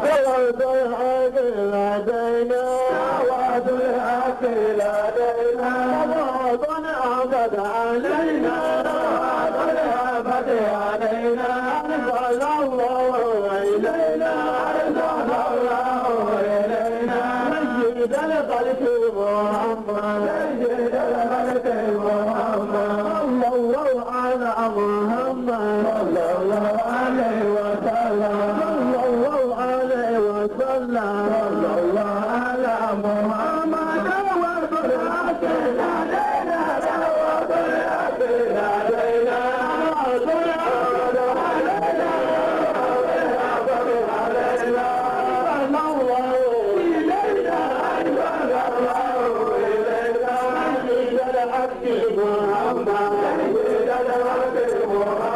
دعوة الحق لدينا، دعوة الحق لدينا، دعوة أبد علينا، دعوة أبد علينا، أرسل الله إلينا، أرسل الله إلينا، سيد الخلق محمد، سيد الخلق محمد، صلى الله على محمد، صلى الله عليه وسلم، صلى الله عليه وسلم، صلى الله على محمد. دعوة الحق لدينا، دعوة الحق لدينا، دعوة الحق علينا، دعوة علينا، صلى الله إلينا، صلى الله إلينا، سيد الحق محمد، سيد الحق محمد،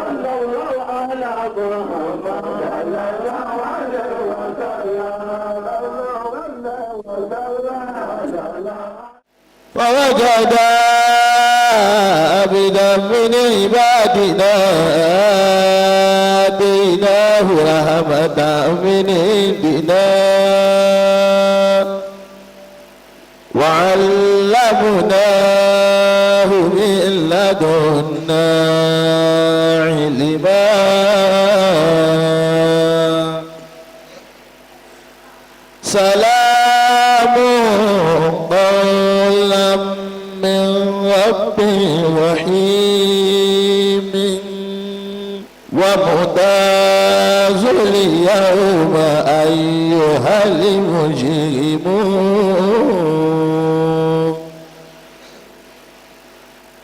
صلى الله على محمد، صلى الله عليه وسلم، صلى الله. فوجد عبدا من عبادنا آتيناه رحمة من عندنا وعلمناه من لدنا علما. سلام قولا من رب رحيم. وامتازوا اليوم أيها المجرمون.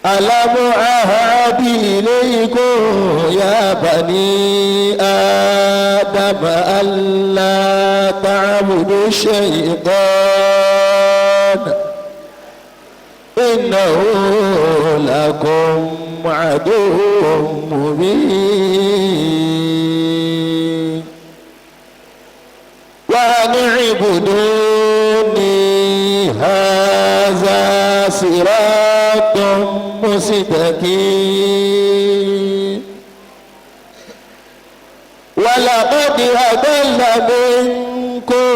ألم أعهد إليكم يا بني آدم ألا تعبدوا الشيطان إنه لكم عدو مبين وأن اعبدوني هذا صراط مستقيم. ولقد أضل منكم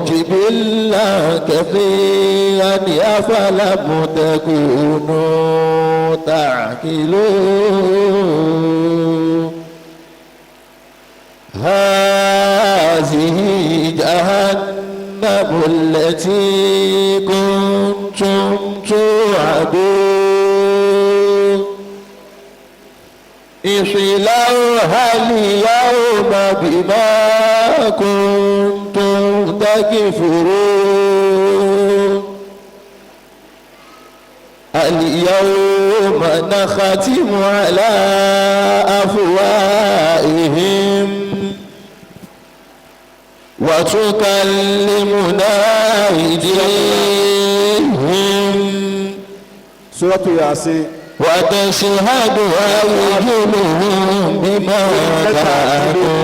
جبلا كثيرا أفلم تكونوا تعقلون. هذه جهنم التي كنتم توعدون، اصلوها اليوم بما كنتم تكفرون. اليوم نختم على أفواههم وتكلمنا أيديهم سورة ياسين. وتشهد أرجلهم بما كانوا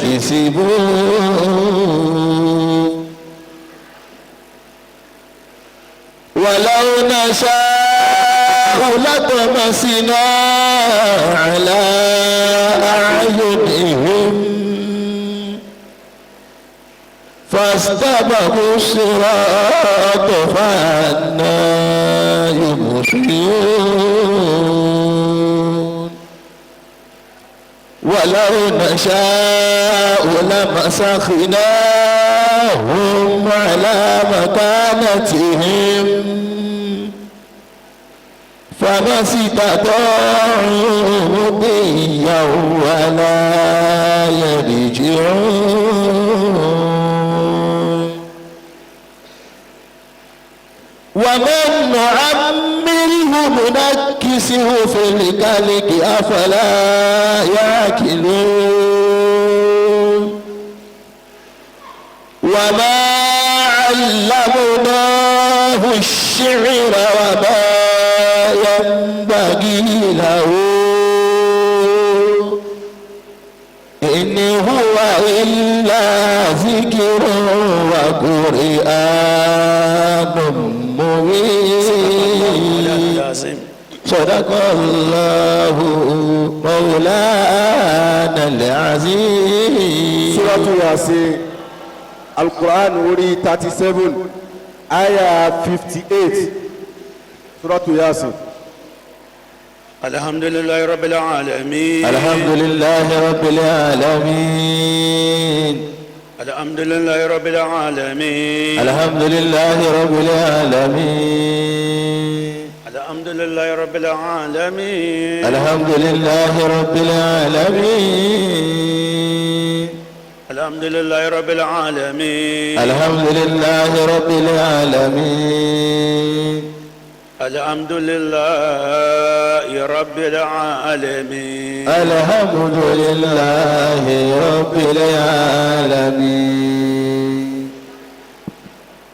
يكسبون. ولو نشاء لطمسنا على أعينهم فاستبقوا الصراط فأنى يبصرون. ولو نشاء لمسخناهم على مكانتهم فما استطاعوا مضيا ولا يرجعون. ومن نعمره ننكسه في الخلق أفلا يعقلون. وما علمناه الشعر وما ينبغي له، إن هو إلا ذكر وقرآن مبين. صدق الله مولانا. العزيز. Suratu Yasin, Al-Qur'an orí 37, aya 58. Suratu Yasin. الحمد لله رب العالمين. الحمد لله رب العالمين. الحمد لله رب العالمين. الحمد لله رب العالمين. الحمد لله رب العالمين. الحمد لله رب العالمين. الحمد لله رب العالمين. الحمد لله رب العالمين. الحمد لله رب العالمين. الحمد لله رب العالمين.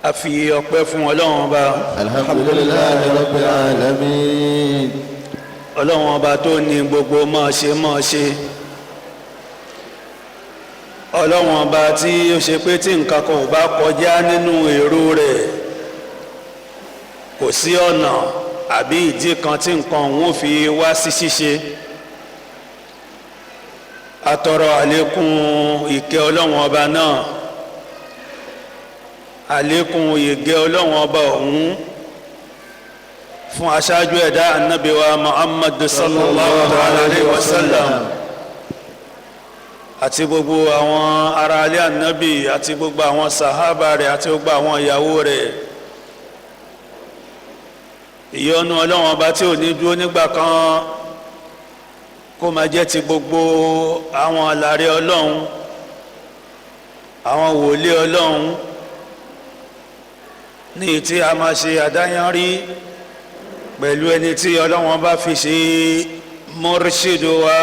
A fi ọpẹ́ fún Ọlọ́run Ọba. الحمد لله رب العالمين. Ọlọ́run Ọba tó ní gbogbo máa ṣe máa ṣe, Ọlọ́run Ọba tí ó ṣe pé tí nǹkan kan ò bá kọjá nínú èrò rẹ̀, kò sí ọ̀nà àbí ìdí kan tí nǹkan òun ò fi wá sí ṣíṣe. Atọrọ àlékún ìkẹ́ Ọlọ́run Ọba náà, àlékún ìgẹ́ Ọlọ́run Ọba ọ̀hún fún aṣáájú ẹ̀dá, Ànábì wa Muhammad sallallahu alayhi wa sallam, àti gbogbo àwọn ará ilé Ànábì, àti gbogbo àwọn sàhábà rẹ̀, àti gbogbo àwọn ìyàwó rẹ̀. Ìyọ́nú Ọlọ́run Ọba tí ò ní dúró nígbà kan kó máa jẹ́ ti gbogbo àwọn alárẹ Ọlọ́run, àwọn wòlíì Ọlọ́run, ní tí a máa ṣe àdáyanrí pẹ̀lú ẹni tí Ọlọ́run bá fi ṣe mọ́rṣídù wa,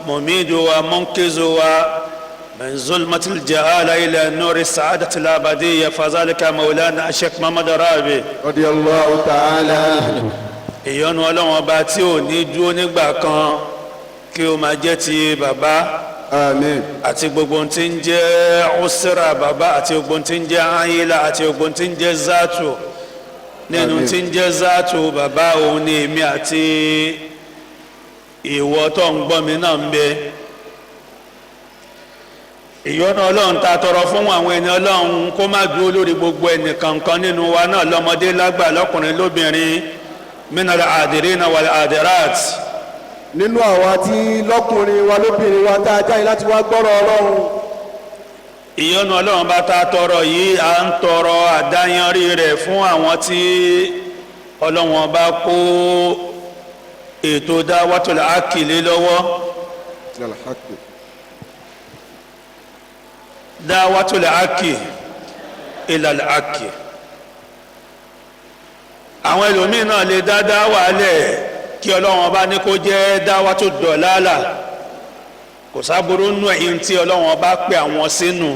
mọ̀mídù wa, mọ́nkízù wa من ظلمة الجهالة إلى نور السعادة الأبدية، فذلك مولانا الشيخ محمد رابي رضي الله تعالى عنه. Ìyọ́nú Ọlọ́run Ọba tí ò ní dúró nígbà kan kí ó máa jẹ́ ti bàbá Àmín. àti gbogbo ohun tí ń jẹ́ usra bàbá, àti gbogbo ohun tí ń jẹ́ ayila, àti gbogbo ohun tí ń jẹ́ zatu nínú Àmín. tí ń jẹ́ zatu bàbá. Òun ni èmi àti ìwọ tó ń gbọ́ mi náà ń bẹ. Ìyọ́nú Ọlọ́run ta tọrọ fún àwọn ẹni Ọlọ́run kó má dúró lórí gbogbo ẹnìkankan nínú wa náà, lọ́mọdé, lágbà, lọ́kùnrin, lóbìnrin, minal adirina wal adirat. Nínú àwa tí lọ́kùnrin wa, lóbìnrin wa, tá a jáde láti wá gbọ́rọ̀ Ọlọ́run. Ìyọ́nú Ọlọ́run bá ta tọrọ yìí, à ń tọrọ àdáyanrí rẹ̀ fún àwọn tí Ọlọ́run bá kó ètò dáwọ́tò àkìlẹ̀ lọ́wọ́. Alhaqi. Dáwọ́tò àkì ilal àkì. Àwọn ẹlòmíín náà lè dá dáwà lẹ̀ kí Ọlọ́run bá ní kó jẹ́ dáwọ́tò dọ̀lálà. Kò sábúrú nù ẹ̀yìn tí Ọlọ́run bá pè àwọn sínú.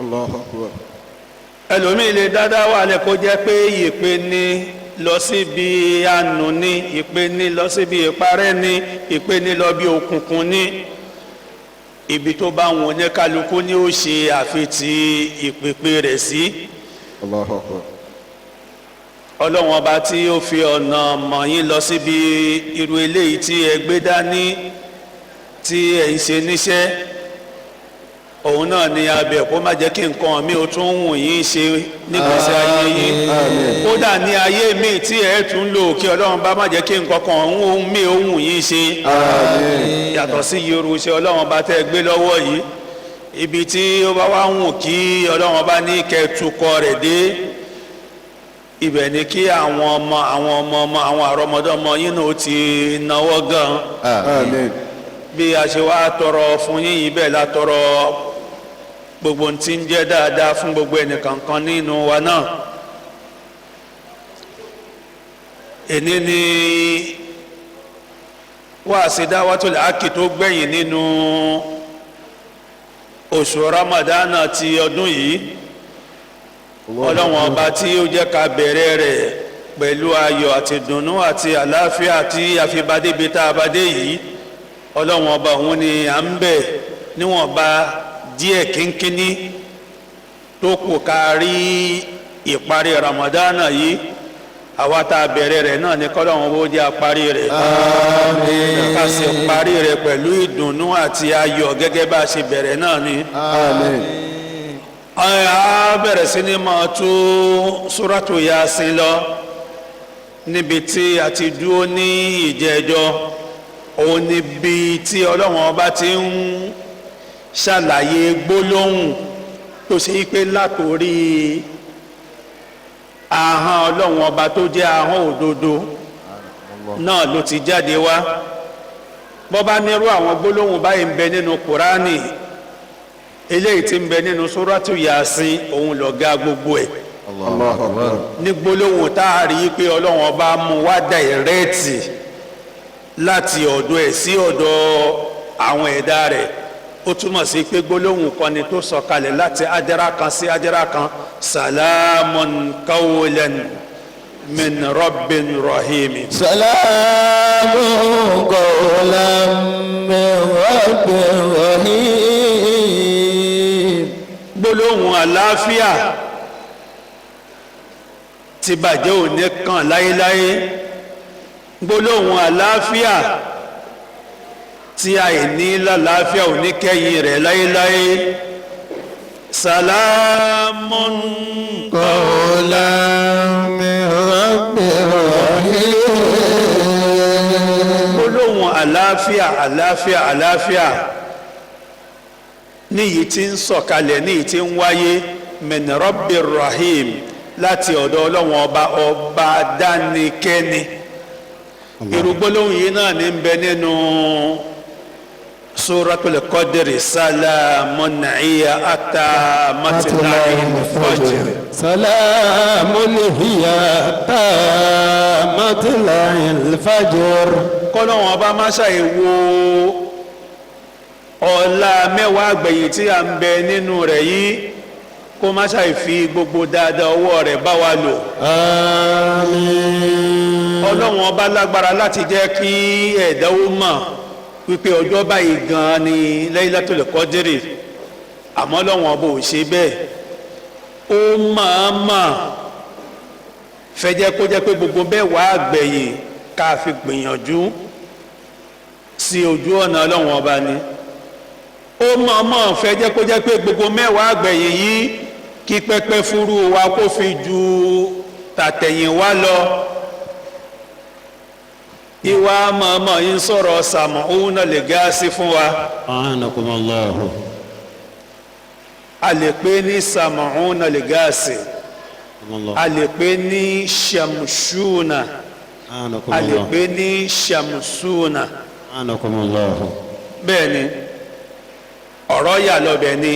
Allahu akbar. Ẹlòmíì lè dáadáa wà lẹ kó jẹ́ pé ìpè ní lọ síbi àánú ní, ìpè ní lọ síbi ìparẹ́ ní, ìpè ní lọ bí òkùnkùn ní. Ibi tó bá wọn ní kálukú ní ó ṣe àfitì ìpèpè rẹ̀ sí. Allahu akbar. Ọlọ́run Ọba tí ó fi ọ̀nà mọ̀ yín lọ síbi irú eléyìí tí ẹ gbé dání, tí ẹ ń ṣe níṣẹ́, òun náà ni abẹ kó má jẹ́ kí nǹkan mi ò tún wù yín ṣe nígbèsè ayé yín. Kódà ní ayé mi tí ẹ tún lò, kí Ọlọ́run bá má jẹ́ kí nǹkan kan òun mi ò wù yín ṣe yàtọ̀ sí irú iṣẹ́ Ọlọ́run bá tẹ́ gbé lọ́wọ́ yìí. Ibi tí ó bá wá wù kí Ọlọ́run bá ní kẹtukọ rẹ̀ dé, ibẹ̀ ni kí àwọn ọmọ, àwọn ọmọ ọmọ, àwọn àrọmọdọ́mọ yín náà ó ti náwó gan. Àmín. Bí a ṣe wá tọrọ fún yín yìí, bẹ́ẹ̀ la tọrọ gbogbo ohun tí ń jẹ́ dáadáa fún gbogbo ẹnìkankan nínú wa náà. Èní ni wáàsí dáwàtul hákì tó gbẹ̀yìn nínú oṣù Ramadana ti ọdún yìí. Ọlọ́wọ́n Ọba tí ó jẹ́ ká bẹ̀rẹ̀ rẹ̀ pẹ̀lú ayọ̀ àti dùnnú àti àlàáfíà tí a fi bá débi tá a bá dé yìí, Ọlọ́wọ́n Ọba òun ni à ń bẹ̀ níwọ̀nba díẹ̀ kínkínní tó kù ká rí ìparí Ramadana yìí. Àwa tá a bẹ̀rẹ̀ rẹ̀ náà ni kọ́lọ́run ó jẹ́ àparí rẹ̀. Àmín. Ká sì parí rẹ̀ pẹ̀lú ìdùnnú àti ayọ̀ gẹ́gẹ́ bá a ṣe bẹ̀rẹ̀ náà ni. Àmín. A bẹ̀rẹ̀ sí ni máa tú Suratu Yasin lọ níbi tí a ti dúró ní ìjẹ́jọ́. Òun níbi tí Ọlọ́run ọba ti ń ṣàlàyé gbólóhùn tó ṣe pé látòrí ahọ́n Ọlọ́run ọba tó jẹ́ ahọ́n òdodo náà ló ti jáde wá. Bọ́ bá nírú àwọn gbólóhùn báyìí ń bẹ nínú Kùránì, eléyìí tí ń bẹ nínú Suratu Yasin òun lọ̀gá gbogbo ẹ̀. Allahu Akbar. Ní gbólóhùn tá a rí i pé Ọlọ́run ọba mú wá dàírẹ́ẹ̀tì láti ọ̀dọ̀ ẹ̀ sí ọ̀dọ̀ àwọn ẹ̀dá rẹ̀, ó túmọ̀ sí pé gbólóhùn kan ni tó sọ̀kalẹ̀ láti adẹ́rà kan sí adẹ́rà kan. Salamun qawlan min rabbin rahim. Salamun qawlan min rabbin rahim. Gbólóhùn àlàáfíà tí bàjẹ́ ò ní kàn láéláé, gbólóhùn àlàáfíà tí àìní lálàáfíà ò ní kẹ́yìn rẹ̀ láéláé. Salamun qawlan min rabbin rahim. Gbólóhùn àlàáfíà, àlàáfíà, àlàáfíà níyì tí ń sọ̀kalẹ̀, níyì tí ń wáyé, min rabbir rahim, láti ọ̀dọ̀ Ọlọ́run ọba, ọba dánikẹ́ni. Irú gbólóhùn yìí náà ní bẹ nínú Suratul Qadri, salamun hiya hatta matla'il fajr. Salamun hiya hatta matla'il fajr. Kọ́lọ́hún ọba má ṣàì wo ọ̀la mẹ́wàá àgbẹ̀yìn tí a ń bẹ nínú rẹ̀ yìí, kó má ṣàì fi gbogbo dáadáa ọwọ́ rẹ̀ bá wa lò. Àmín. Ọlọ́run ọba lágbára láti jẹ́ kí ẹ̀dá ó mọ̀ wípé ọjọ́ báyìí gan-an ni Laylatul Qadri, àmọ́ Ọlọ́run ọba ò ṣe bẹ́ẹ̀. Ó máa mà fẹ́ jẹ́ kó jẹ́ pé gbogbo bẹ́ẹ̀ wàá gbẹ̀yìn ká fi gbìyànjú sí ojú ọ̀nà Ọlọ́run ọba ni. Ó máa mà fẹ́ jẹ́ kó jẹ́ pé gbogbo mẹ́wàá gbẹ̀yìn yìí kí pẹ́pẹ́ fúru wa kó fi ju tàtẹ̀yìnwá lọ. Ìwà mọ̀ọ́mọ̀ yìí ń sọ̀rọ̀ sàmùhún náà lè gáàsì fún wa. A'anakumullahu. A lè pè ní sàmùhún náà lè gáàsì, a lè pè ní sàmùsùnà, a lè pè ní sàmùsùnà. A'anakumullahu. Bẹ́ẹ̀ ni ọ̀rọ̀ yà lọ́bẹ̀ ni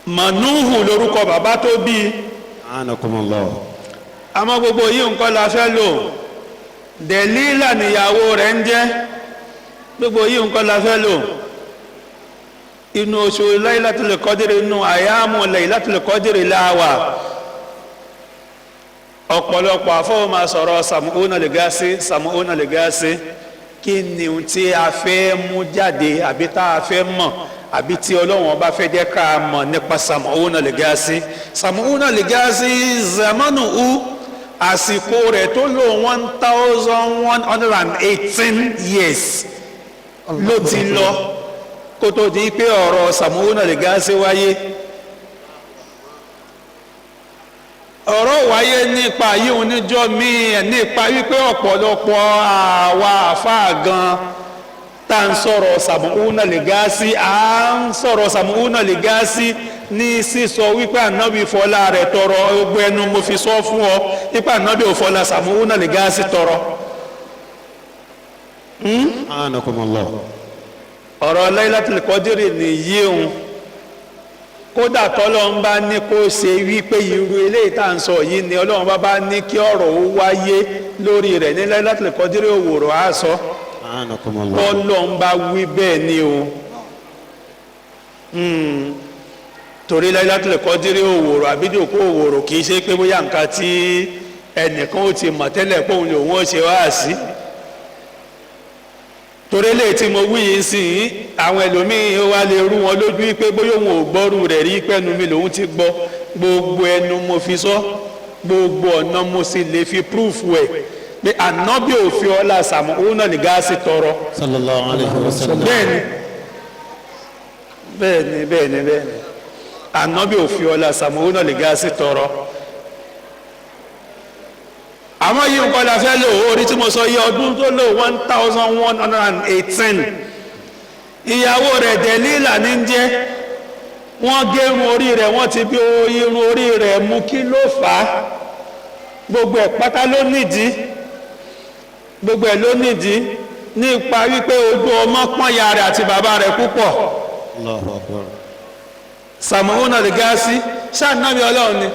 Mọ̀núhù lórúkọ bàbá tó bí. A'anakumullahu. Àmọ́ gbogbo yìí nǹkan la fẹ́ lò. Dẹ̀lílà níyàwó rẹ̀ ń jẹ́. Gbogbo yìí nǹkan la fẹ́ lò. Inú oṣù Laylatul Qadri, inú àyàmú Laylatul Qadri láwà. Ọ̀pọ̀lọpọ̀ àfọwọ́ máa sọ̀rọ̀ sàmúhónà lè gásí, sàmúhónà lè gásí. Kí ni ohun tí a fẹ́ mú jáde àbí tá a fẹ́ mọ̀ àbí tí Ọlọ́run ọba fẹ́ jẹ́ ká mọ̀ nípa sàmúhónà lè gásí? Sàmúhónà lè gásí zamanu u àsìkò rẹ̀ tó lò 1118 years ló ti lọ kó tó di pé ọ̀rọ̀ sàmúhónà lè gásí wáyé. Ọ̀rọ̀ wáyé nípa yíò níjọ́ míì, nípa wípé ọ̀pọ̀lọpọ̀ àwa àfáà gan tá ń sọ̀rọ̀ sàmúhónà lè gásí, à ń sọ̀rọ̀ sàmúhónà lè gásí ní sísọ wípé ànábì fọlá rẹ̀ tọrọ. Gbogbo ẹnu mo fi sọ fún ọ wípé ànábì ò fọlá sàmúhónà lè gásí tọrọ. A'anakumullahu. Ọ̀rọ̀ Laylatul Qadri nìyí òun. Kódà tọ́lọ́run bá ní kó ṣe wípé irú eléyìí tá à ń sọ yìí ni Ọlọ́run bá bá ní kí ọ̀rọ̀ ó wáyé lórí rẹ̀ ní Laylatul Qadri òwòrò á sọ. A'anakumullahu. Tọ́lọ́run bá wí bẹ́ẹ̀ ni o. Torí Laylatul Qadri òwòrò àbídòkó òwòrò kì í ṣe pé bóyá nǹkan tí ẹnìkan ó ti mọ̀ tẹ́lẹ̀ pé òun lòun ó ṣe wá sí. Torí eléyìí tí mo wí yìí sí àwọn ẹlòmíín wá lè rú wọn lójú pé bóyá òun ò gbọ́rù rẹ̀ rí, pẹ́nu mi lòun ti gbọ́. Gbogbo ẹnu mo fi sọ. Gbogbo ọ̀nà mo sì lè fi púrúfù ẹ̀ pé ànábì ò fi ọlá Sàmúhúnà lè gáàsì tọrọ. Sallallahu alayhi wa sallam. Bẹ́ẹ̀ni, bẹ́ẹ̀ni, bẹ́ẹ̀ni, bẹ́ẹ̀ni, ànábì ò fi ọlá Sàmúhúnà lè gáàsì tọrọ. Àwọn yìí nǹkan la fẹ́ lò ó. Orí tí mo sọ yìí, ọdún tó lò, 1118. Ìyàwó rẹ̀ Dẹ̀lílà ní jẹ́. Wọ́n gérun orí rẹ̀, wọ́n ti bí irun orí rẹ̀ mú. Kí ló fà á? Gbogbo ẹ̀ pátá ló nídìí, gbogbo ẹ̀ ló nídìí nípa wípé ojú ọmọ pọ́n ya rẹ̀ àti bàbá rẹ̀ púpọ̀. Allahu akbar. Sàmúhùnà lè gáàsì ṣáà nábì Ọlọ́run ni,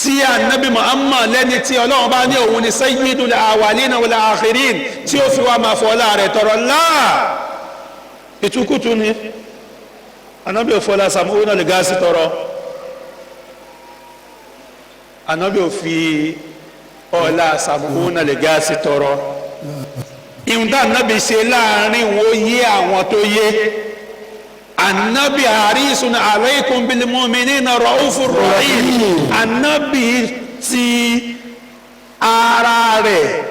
tí ànábì Muhammad lẹ́ni tí Ọlọ́run bá ní òun ni sayyidul awwalina wal akhirin, tí ó fi wá máa fọ ọlá rẹ̀ tọrọ láà, ìtukùtù ni. Ànábì ò fọlá Sàmúhùnà lè gáàsì tọrọ. Ànábì ò fi ọlá Sàmúhùnà lè gáàsì tọrọ. Ìhun tá ànábì ṣe láàrin wo yé àwọn tó yé anabi, harisun aleikum bil mu'minina raufur rahim. Anabi ti ara rẹ̀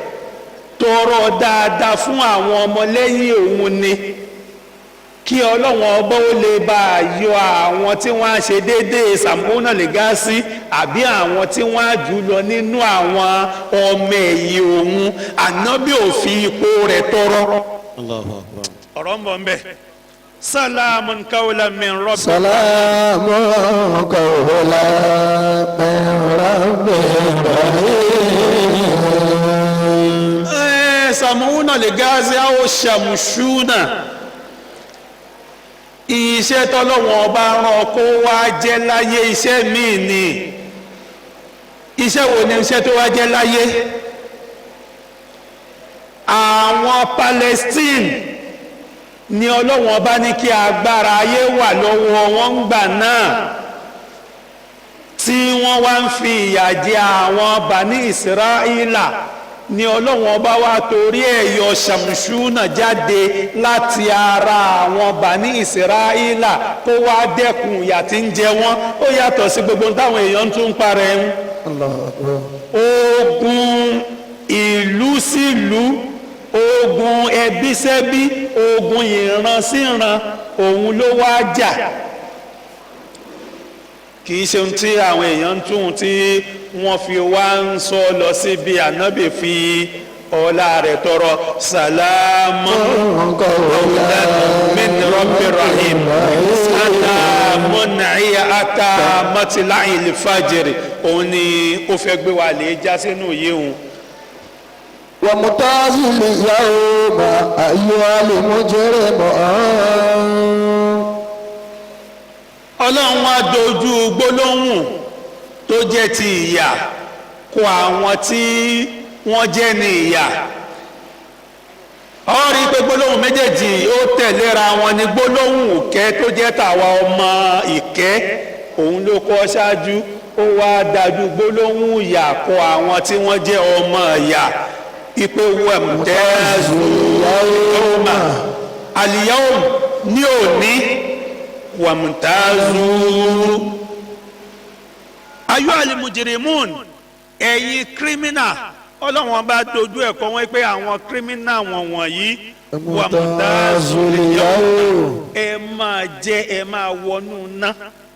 tọrọ dáadáa fún àwọn ọmọlẹ́yìn òun ni, kí Ọlọ́wọ́n ọba ó lè bá a yọ àwọn tí wọ́n á ṣe déédéé Sàmúnà lè gá sí, àbí àwọn tí wọ́n á jù lọ nínú àwọn ọmọ ẹ̀yìn òun. Anabi ò fi ipò rẹ̀ tọrọ. Allahu akbar. Ọ̀rọ̀ ń bọ̀ ń bẹ̀. Salamun qawlan min rabbi. سلام قولا من رب رحيم. Sàmúnà lè gáàsì àwọn ṣàmùṣúnà, iṣẹ́ tọ́lọ́wọ́n ọba rán kó wá jẹ́ láyé, iṣẹ́ míì ni. Iṣẹ́ wo ni iṣẹ́ tó wá jẹ́ láyé? Àwọn Palestine ni Ọlọ́wọ́n ọba ní kí agbára ayé wà lọ́wọ́ wọn ń gbà náà, tí wọ́n wá ń fi ìyà jẹ àwọn Bani Israẹla, ni Ọlọ́wọ́n ọba wa torí ẹ̀ yọ Ṣàmùṣúnà jáde láti ara àwọn Bani Israẹla, kó wá dẹ́kun ìyà tí ń jẹ wọ́n. Ó yàtọ̀ sí gbogbo táwọn èèyàn tún ń parẹ́ ń. الله أكبر. Ogun ìlú sílùú, ogun ẹbí sẹ́bí, ogun ìran síran, òun ló wá jà. Kì í ṣe ohun tí àwọn èèyàn ń tún tí wọ́n fi wá ń sọ lọ síbi ànábì fi ọlá rẹ̀ tọrọ. Sàlámù min rabbi rahim, salamun hiya ata matla'il fajr. Òun ni ó fẹ́ gbé wa lè já sínú yìí hùn. وامتازوا اليوم أيها المجرمون. Ọlọ́run wá dojú gbólóhùn tó jẹ́ ti ìyà kó àwọn tí wọ́n jẹ́ ní ìyà. Ó rí i pé gbólóhùn méjèèjì ó tẹ̀léra wọn ní. Gbólóhùn ìkẹ́ tó jẹ́ tàwa ọmọ ìkẹ́, òun ló kọ́ ṣáájú. Ó wá dájú gbólóhùn ìyà kó àwọn tí wọ́n jẹ́ ọmọ ìyà, ipe wamtazu yawma, al-yawm, ní òní, wamtazu ayyuhal mujrimun, ẹ̀yin criminal. Ọlọ́wọ́n bá dojú ẹ̀kọ́ wọn pé àwọn criminal wọ̀nyí, وامتازوا اليوم. ẹ máa jẹ, ẹ máa wọnú ná.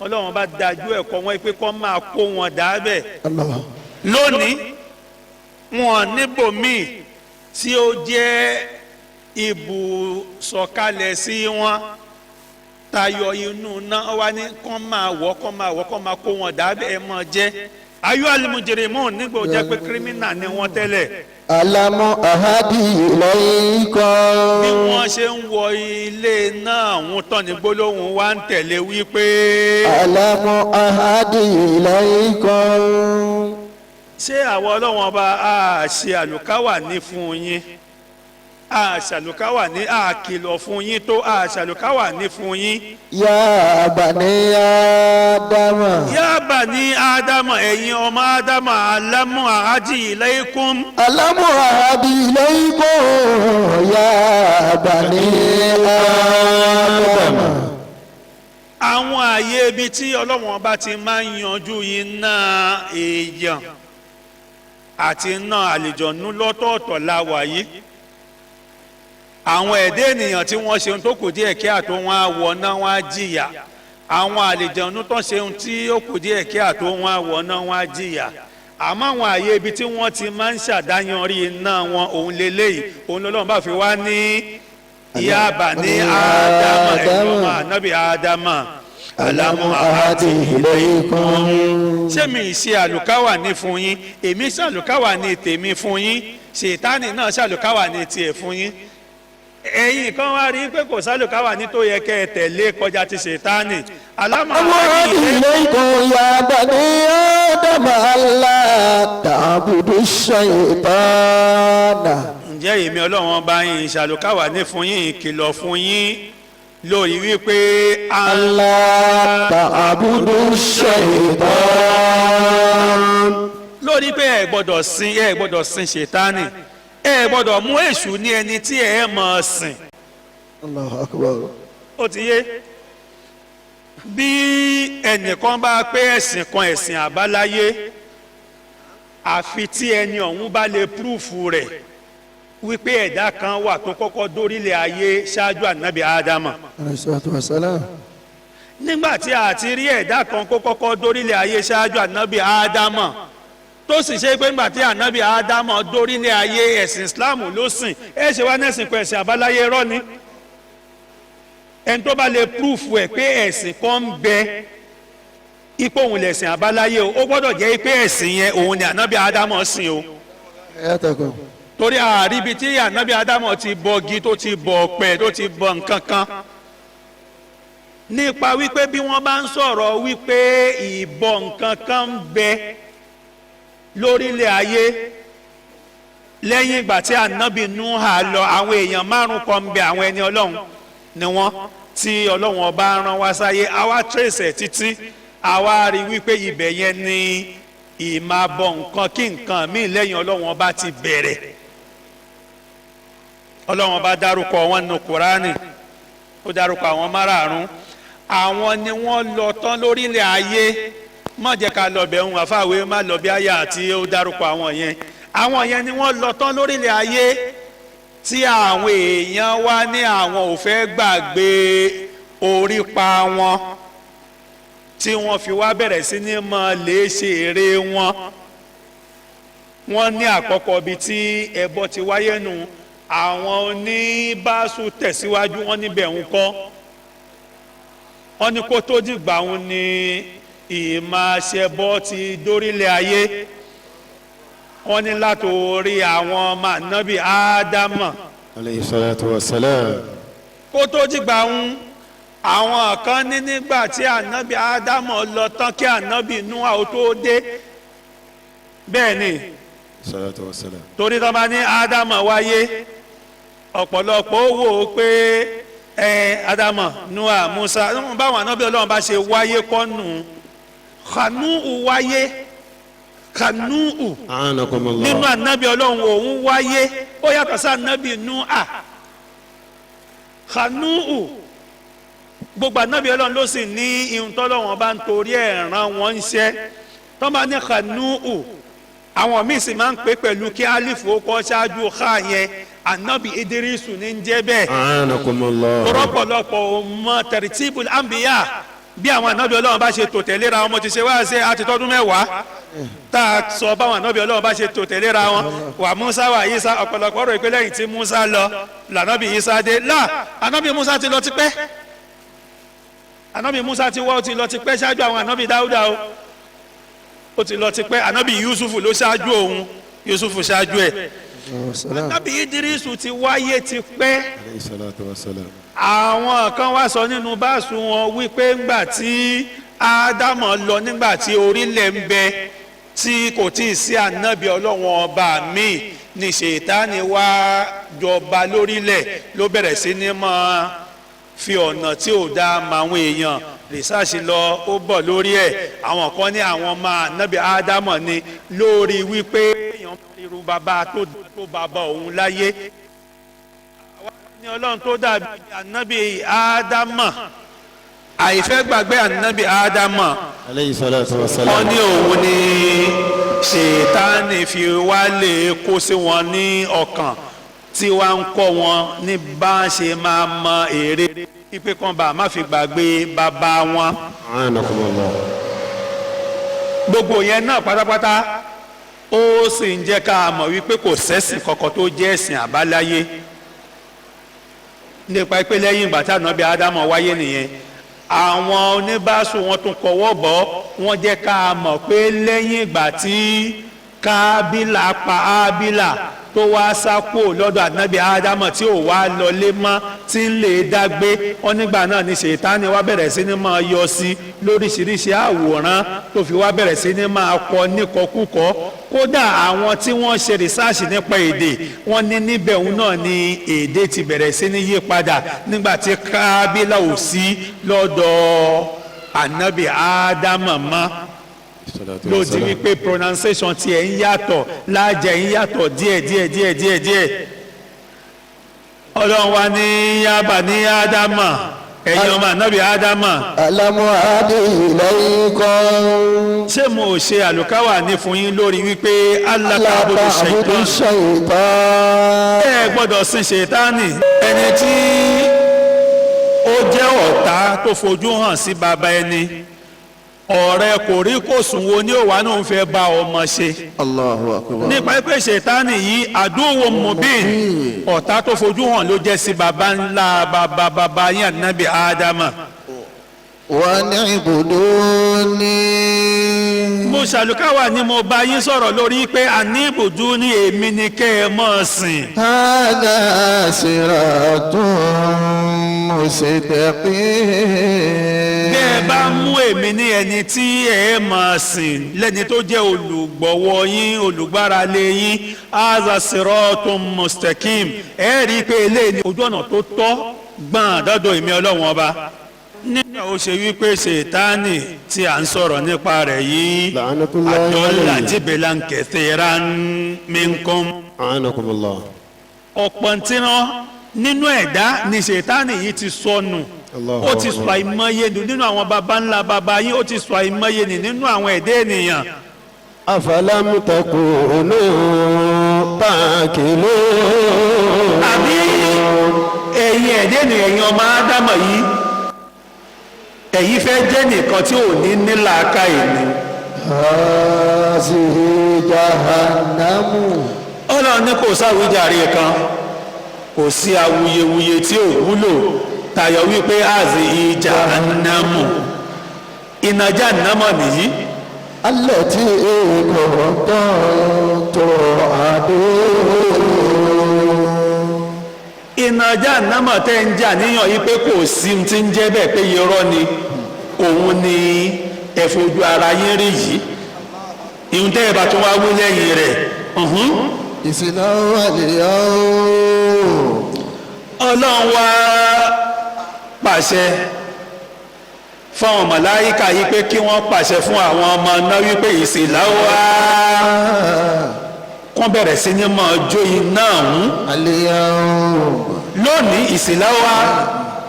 Ọlọ́wọ́n bá dájú ẹ̀kọ́ wọn pé kọ́ máa kó wọn dábẹ̀. الله. Lónìí, wọn níbòmíì tí ó jẹ́ ibùsọ̀kalẹ̀ sí wọn tayọ inú náà. Wá ní kọ́ máa wọ̀, kọ́ máa wọ̀, kọ́ máa kó wọn dábẹ́, ẹ máa jẹ́ ayyuhal mujrimun, nígbà ó jẹ́ pé criminal ni wọ́n tẹ́lẹ̀. ألم أعهد إليكم. Bí wọ́n ṣe ń wọ ilé náà, wọ́n tán ní gbólóhùn wa ń tẹ̀lé wípé. ألم أعهد إليكم. Ṣé àwọn Ọlọ́wọ́n ọba a ṣe àlùkáwà ní fún yín? A ṣàlùkáwà ní, a kìlọ̀ fún yín tó, a ṣàlùkáwà ní fún yín. يا بني آدم. يا بني آدم, ẹ̀yin ọmọ Ádámù, ألم أعهد إليكم. ألم أعهد إليكم يا بني آدم. Àwọn àyè ibi Ibi tí Ọlọ́wọ́n bá ti máa ń yanjú iná èèyàn àti iná àlìjọ̀nú lọ́tọ̀ọ̀tọ̀ la wà yìí. Àwọn ẹ̀dá ènìyàn tí wọ́n ṣe ohun tó kù díẹ̀ kí àtó wọn á wọ̀ náà, wọn á jìyà. Àwọn àlìjọ̀nú tó ṣe ohun tí ó kù díẹ̀ kí àtó wọn á wọ̀ náà, wọn á jìyà. Àmọ́ àwọn àyè ibi tí wọ́n ti máa ń ṣàdáyanrí iná wọn, òun leléyìí. Òun lọ́lọ́run bá fi wá ní يا بني آدم, ẹ̀yin ọmọ ànábì Ádámà, ألم أعهد إليكم. Ṣé mi ṣe àlùkáwà ní fún yín? Èmi ṣàlùkáwà ní tèmi fún yín, ṣètánì náà ṣàlùkáwà ní tiẹ̀ fún yín. Ẹ̀yin kan wá rí i pé kò sálùkáwà ní tó yẹ kẹ́ ẹ tẹ̀lé kọjá ti ṣètánì. ألم أعهد إليكم يا بني آدم ألا تعبدوا الشيطان. Ǹjẹ́ èmi Ọlọ́run ọba yín ṣàlùkáwà ní fún yín, ìkìlọ̀ fún yín lórí wípé ألا تعبدوا الشيطان. Lórí pé ẹ gbọ́dọ̀ sin ṣètánì, ẹ gbọ́dọ̀ mú èṣù ní ẹni tí ẹ mọ̀ sìn. الله أكبر. Ó ti yé. Bí ẹnìkan bá pé ẹ̀sìn kan ẹ̀sìn àbáláyé, àfi tí ẹni ọ̀hún bá lè proof rẹ̀ wípé ẹ̀dá kan wà tó kọ́kọ́ dórílẹ̀ ayé ṣáájú ànábì Ádámà. عليه الصلاة والسلام. Nígbà tí a ti rí ẹ̀dá kan kó kọ́kọ́ dórílẹ̀ ayé ṣáájú ànábì Ádámà, tó sì ṣe pé nígbà tí ànábì Ádámà dórílẹ̀ ayé, ẹ̀sìn Islam ló sìn, ẹ ṣe wá nẹ́sìn kan ẹ̀sìn àbáláyé rọ́ ni. Ẹni tó bá lè proof ẹ̀ pé ẹ̀sìn kan ń bẹ ipò òun lẹ̀sìn àbáláyé o, ó gbọ́dọ̀ jẹ́ pé ẹ̀sìn yẹn òun ni ànábì Ádámà sìn o. حياتكم. Torí àríbi tí ànábì Ádámà ti bọgi, tó ti bọ ọ̀pẹ, tó ti bọ nǹkan kan, nípa wípé bí wọ́n bá ń sọ̀rọ̀ wípé ìbọ nǹkan kan ń bẹ lórílẹ̀ ayé lẹ́yìn ìgbà tí ànábì Núhà lọ, àwọn èèyàn márùn kan ń bẹ, àwọn ẹni Ọlọ́run ni wọ́n tí Ọlọ́run ọba rán wá sáyé. Àwa trace ẹ̀ títí, àwa rí wípé ibẹ̀ yẹn ni ìmábọ̀ nǹkan kí nǹkan míì lẹ́yìn Ọlọ́run ọba ti bẹ̀rẹ̀. Ọlọ́run ọba dárúkọ wọn nínú Kúránì, ó dárúkọ àwọn márààrún. Àwọn ni wọ́n lọ tán lórílẹ̀ ayé. Má jẹ́ ká lọ bẹ̀ ń àfàwé, má lọ bí àyà tí ó dárúkọ àwọn yẹn. Àwọn yẹn ni wọ́n lọ tán lórílẹ̀ ayé tí àwọn èèyàn wá ní àwọn ò fẹ́ gbàgbé orípa wọn, tí wọ́n fi wá bẹ̀rẹ̀ sí ní mọ lè ṣe eré wọn. Wọ́n ní àkọ́kọ́ ibi tí ẹbọ ti wáyé nù. Àwọn oníbàṣù tẹ̀síwájú, wọ́n níbẹ̀ ń kọ́. Wọ́n ní kó tó dìgbà wọn ní ìmáṣẹbọ ti dórílẹ̀ ayé. Wọ́n ní látòrí àwọn ọmọ ànábì Ádámà عليه الصلاة والسلام. Kó tó dìgbà ń àwọn kan ní nígbà tí ànábì Ádámà lọ tán kí ànábì Núhà ó tó dé. Bẹ́ẹ̀ ni. الصلاة والسلام. Torí tó bá ní Ádámà wáyé, ọ̀pọ̀lọpọ̀ ó wò ó pé ẹ Ádámà, Núhà, Musa, báwọn ànábì Ọlọ́run bá ṣe wáyé kọ́nù. Kànúù wáyé, Kànúù أعانكم nínú الله. Ànábì Ọlọ́run òun wáyé, ó yàtọ̀ sí ànábì Núhà. Kànúù, gbogbo ànábì Ọlọ́run ló sì ní ihun tọ́lọ́wọ́n bá ń torí ẹ̀ rán wọn ń ṣẹ́. Tọ́ bá ní Kànúù, àwọn míì sì máa ń pè pẹ̀lú kí alifu ó kọ́ ṣáájú ká yẹn, ànábì Idirisu ní ń jẹ́ bẹ́ẹ̀. أعانكم الله. Rọpọlọpọ mọ ترتيب الأنبياء, bí àwọn ànábì Ọlọ́run bá ṣe tò tẹ̀léra wọn. Mo ti ṣe wá ṣe àti tọdún 10 tá a sọ báwọn ànábì Ọlọ́run bá ṣe tò tẹ̀léra wọn, wà Musa, wà Isa. Ọ̀pọ̀lọpọ̀ rò pé lẹ́yìn tí Musa lọ lànábì Isa dé. Là, ànábì Musa ti lọ tipẹ́. Ànábì Musa ti wọ́, ó ti lọ tipẹ́ ṣáájú àwọn ànábì Dáúdà o, ó ti lọ tipẹ́. Ànábì Yusufu ló ṣáájú òun, Yusufu ṣáájú ẹ̀. Ànábì Idirisu ti wáyé tipẹ́. عليه الصلاة والسلام. Àwọn kan wá sọ nínú báàsù wọn wípé ńgbà tí Ádámọ̀ lọ, nígbà tí orílẹ̀ ń bẹ tí kò tí ì sí ànábì Ọlọ́wọ́n ọba míì, ní Ṣètánì wá jọba lórílẹ̀, ló bẹ̀rẹ̀ sí ní máa fi ọ̀nà tí ò dáa mọ àwọn èèyàn. Rìsáàsì lọ, ó bọ̀ lórí ẹ̀. Àwọn kan ní àwọn ọmọ ànábì Ádámọ̀ ni lórí wípé èèyàn irú bàbá tó bàbá òun láyé ní Ọlọ́run tó dàbí ànábì Ádámà. Àìfẹ́ gbàgbé ànábì Ádámà, Alayhi salatu wa wọ́n salam. ní òun ni Ṣètánì fi wá lè kó sí wọn ní ọkàn, tí wàá ń kọ́ wọn ní bá a ṣe máa mọ èrè pípé kan bá a má fi gbàgbé bàbá wọn. A'anakum Allah. Gbogbo yẹn náà pátápátá, ó sì ń jẹ́ ká mọ̀ wípé kò sẹ́sìn kankan tó jẹ́ ẹ̀sìn àbáláyé, nípa pé lẹ́yìn ìgbà tí ànábì Ádámọ̀ wáyé nìyẹn. Àwọn oníbàásù wọn tún kọwọ́ bọ̀, wọ́n jẹ́ ká mọ̀ pé lẹ́yìn ìgbà tí Kábílà pa Ábílà, tó wá sá kúrò lọ́dọ̀ ànábì Ádámọ̀, tí ò wá lọlé mọ́, tí ń lè dágbé wọn, nígbà náà ni Ṣètánì wá bẹ̀rẹ̀ sí ní máa yọ sí lóríṣiríṣi àwòrán, tó fi wá bẹ̀rẹ̀ sí ní máa kọ níkọkúkọ. Kódà àwọn tí wọ́n ṣe rìsáàsì nípa èdè, wọ́n ní níbẹ̀ òun náà ni èdè ti bẹ̀rẹ̀ sí ní yí padà nígbà tí Kábílà ò sí lọ́dọ̀ ànábì Ádámọ̀ mọ́, ló di wípé pronunciation tiẹ̀ ń yàtọ̀, lájẹ̀ ń yàtọ̀ díẹ̀ díẹ̀ díẹ̀ díẹ̀ díẹ̀. Ọlọ́run wa ní yábà ní Ádámà, ẹ̀yin ọmọ ànábì Ádámà. ألم أعهد إليكم Ṣé mo ṣe àlùkáwà ní fún yín lórí wípé ألا ألا تعبدوا تعبدوا الشيطان الشيطان? Ẹ gbọ́dọ̀ sin ṣètánì, ẹni tí ó jẹ́ ọ̀tá tó fojú hàn sí bàbá ẹni. Ọ̀rẹ́ kò rí kò sùn wo ní òwà náà ń fẹ́ bá ọmọ ṣe? الله أكبر. Nípa pé ṣètánì yìí عدو مبين, ọ̀tá tó fojú hàn ló jẹ́ sí baba ńlá bàbá bàbá yín ànábì Ádámà. وأن اعبدوني. Mo ṣàlùkáwà ni mo bá yín sọ̀rọ̀ lórí pé أن اعبدوني, èmi ni kẹ́ ẹ mọ̀ sìn. هذا صراط مستقيم. Bí ẹ bá mú èmi ní ẹni tí ẹ máa sìn, lẹ́ni tó jẹ́ olùgbọ̀wọ́ yín, olùgbáralé yín, هذا صراط مستقيم, ẹ rí i pé eléyìí ní ojú ọ̀nà tó tọ́ gbọ̀n dọ́dọ̀ èmi Ọlọ́run Ọba. Nígbà ó ṣe wípé Ṣètánì tí à ń sọ̀rọ̀ nípa rẹ̀ yìí, لعنة الله أضل عليه. جبلا كثيرا منكم. أعانكم الله. Ọ̀pọ̀ ntìrán nínú ẹ̀dá ni Ṣètánì yìí ti sọnù. Allahu Ó ti sọ Akbar. àìmọye nù nínú àwọn baba ńlá baba yín, ó ti sọ àìmọye nù nínú àwọn ẹ̀dá ènìyàn. أفلم تكونوا تعقلون? Àbí ẹ̀yin ẹ̀dá ènìyàn, ẹ̀yin ọmọ Ádámọ̀ yìí, ẹ̀yin fẹ́ jẹ́ nìkan tí ò ní ní làákàyè ni? هذه جهنم. Ọlọ́run ní kò sáwíjàre kan, kò sí awuyewuye tí ò wúlò tayọ wípé هذه جهنم, iná jahannama nìyí. التي كنتم توعدون. Iná jahannama tẹ́ ń jà níyàn yìí pé kò sí ti ń jẹ́ bẹ́ẹ̀, pé irọ́ ni, òun ni ẹ fojú ara yín rí yìí. Ìhun tẹ́ ẹ bá tún wá wí lẹ́yìn rẹ̀ ọ̀hún. اصلوها اليوم. Ọlọ́run wá pàṣẹ fáwọn màláíkà yìí pé kí wọ́n pàṣẹ fún àwọn ọmọ náà wípé اصلوها, kán bẹ̀rẹ̀ sí ní máa jó iná ọ̀hún. اليوم. Lónìí, اصلوها,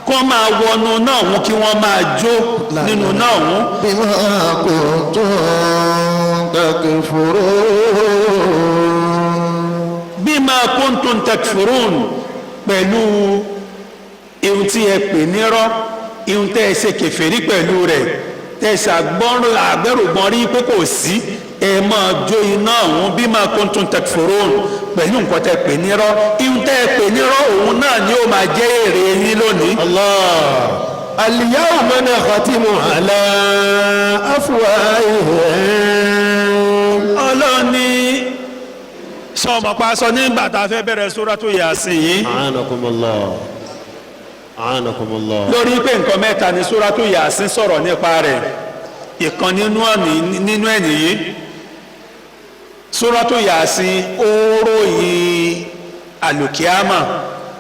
kán máa wọnú náà ọ̀hún, kí wọ́n máa jó nínú náà ọ̀hún. بما كنتم تكفرون. بما كنتم تكفرون, pẹ̀lú ihun tí ẹ pè nírọ́, ihun tẹ́ ẹ ṣe kèfèrí pẹ̀lú rẹ̀, tẹ́ ẹ ṣàgbọ́n àgbẹ̀rùgbọ́n rí pé kò sí, ẹ máa jó iná ọ̀hún. بما كنتم تكفرون, pẹ̀lú nǹkan tẹ́ pè nírọ́, ihun tẹ́ ẹ pè nírọ́, òun náà ni ó máa jẹ́ èrè yín lónìí. الله. اليوم نختم على أفواههم. Ọlọ́run ní sọmọ pa sọ nígbà tá a fẹ́ bẹ̀rẹ̀ Suratu Yasin yìí, أعانكم الله، أعانكم الله. Lórí pé nǹkan mẹ́ta ni Suratu Yasin sọ̀rọ̀ nípa rẹ̀. Ìkan nínú ọ̀nì nínú ẹ̀ nìyí. Suratu Yasin ó ròyìn àlùkìámà.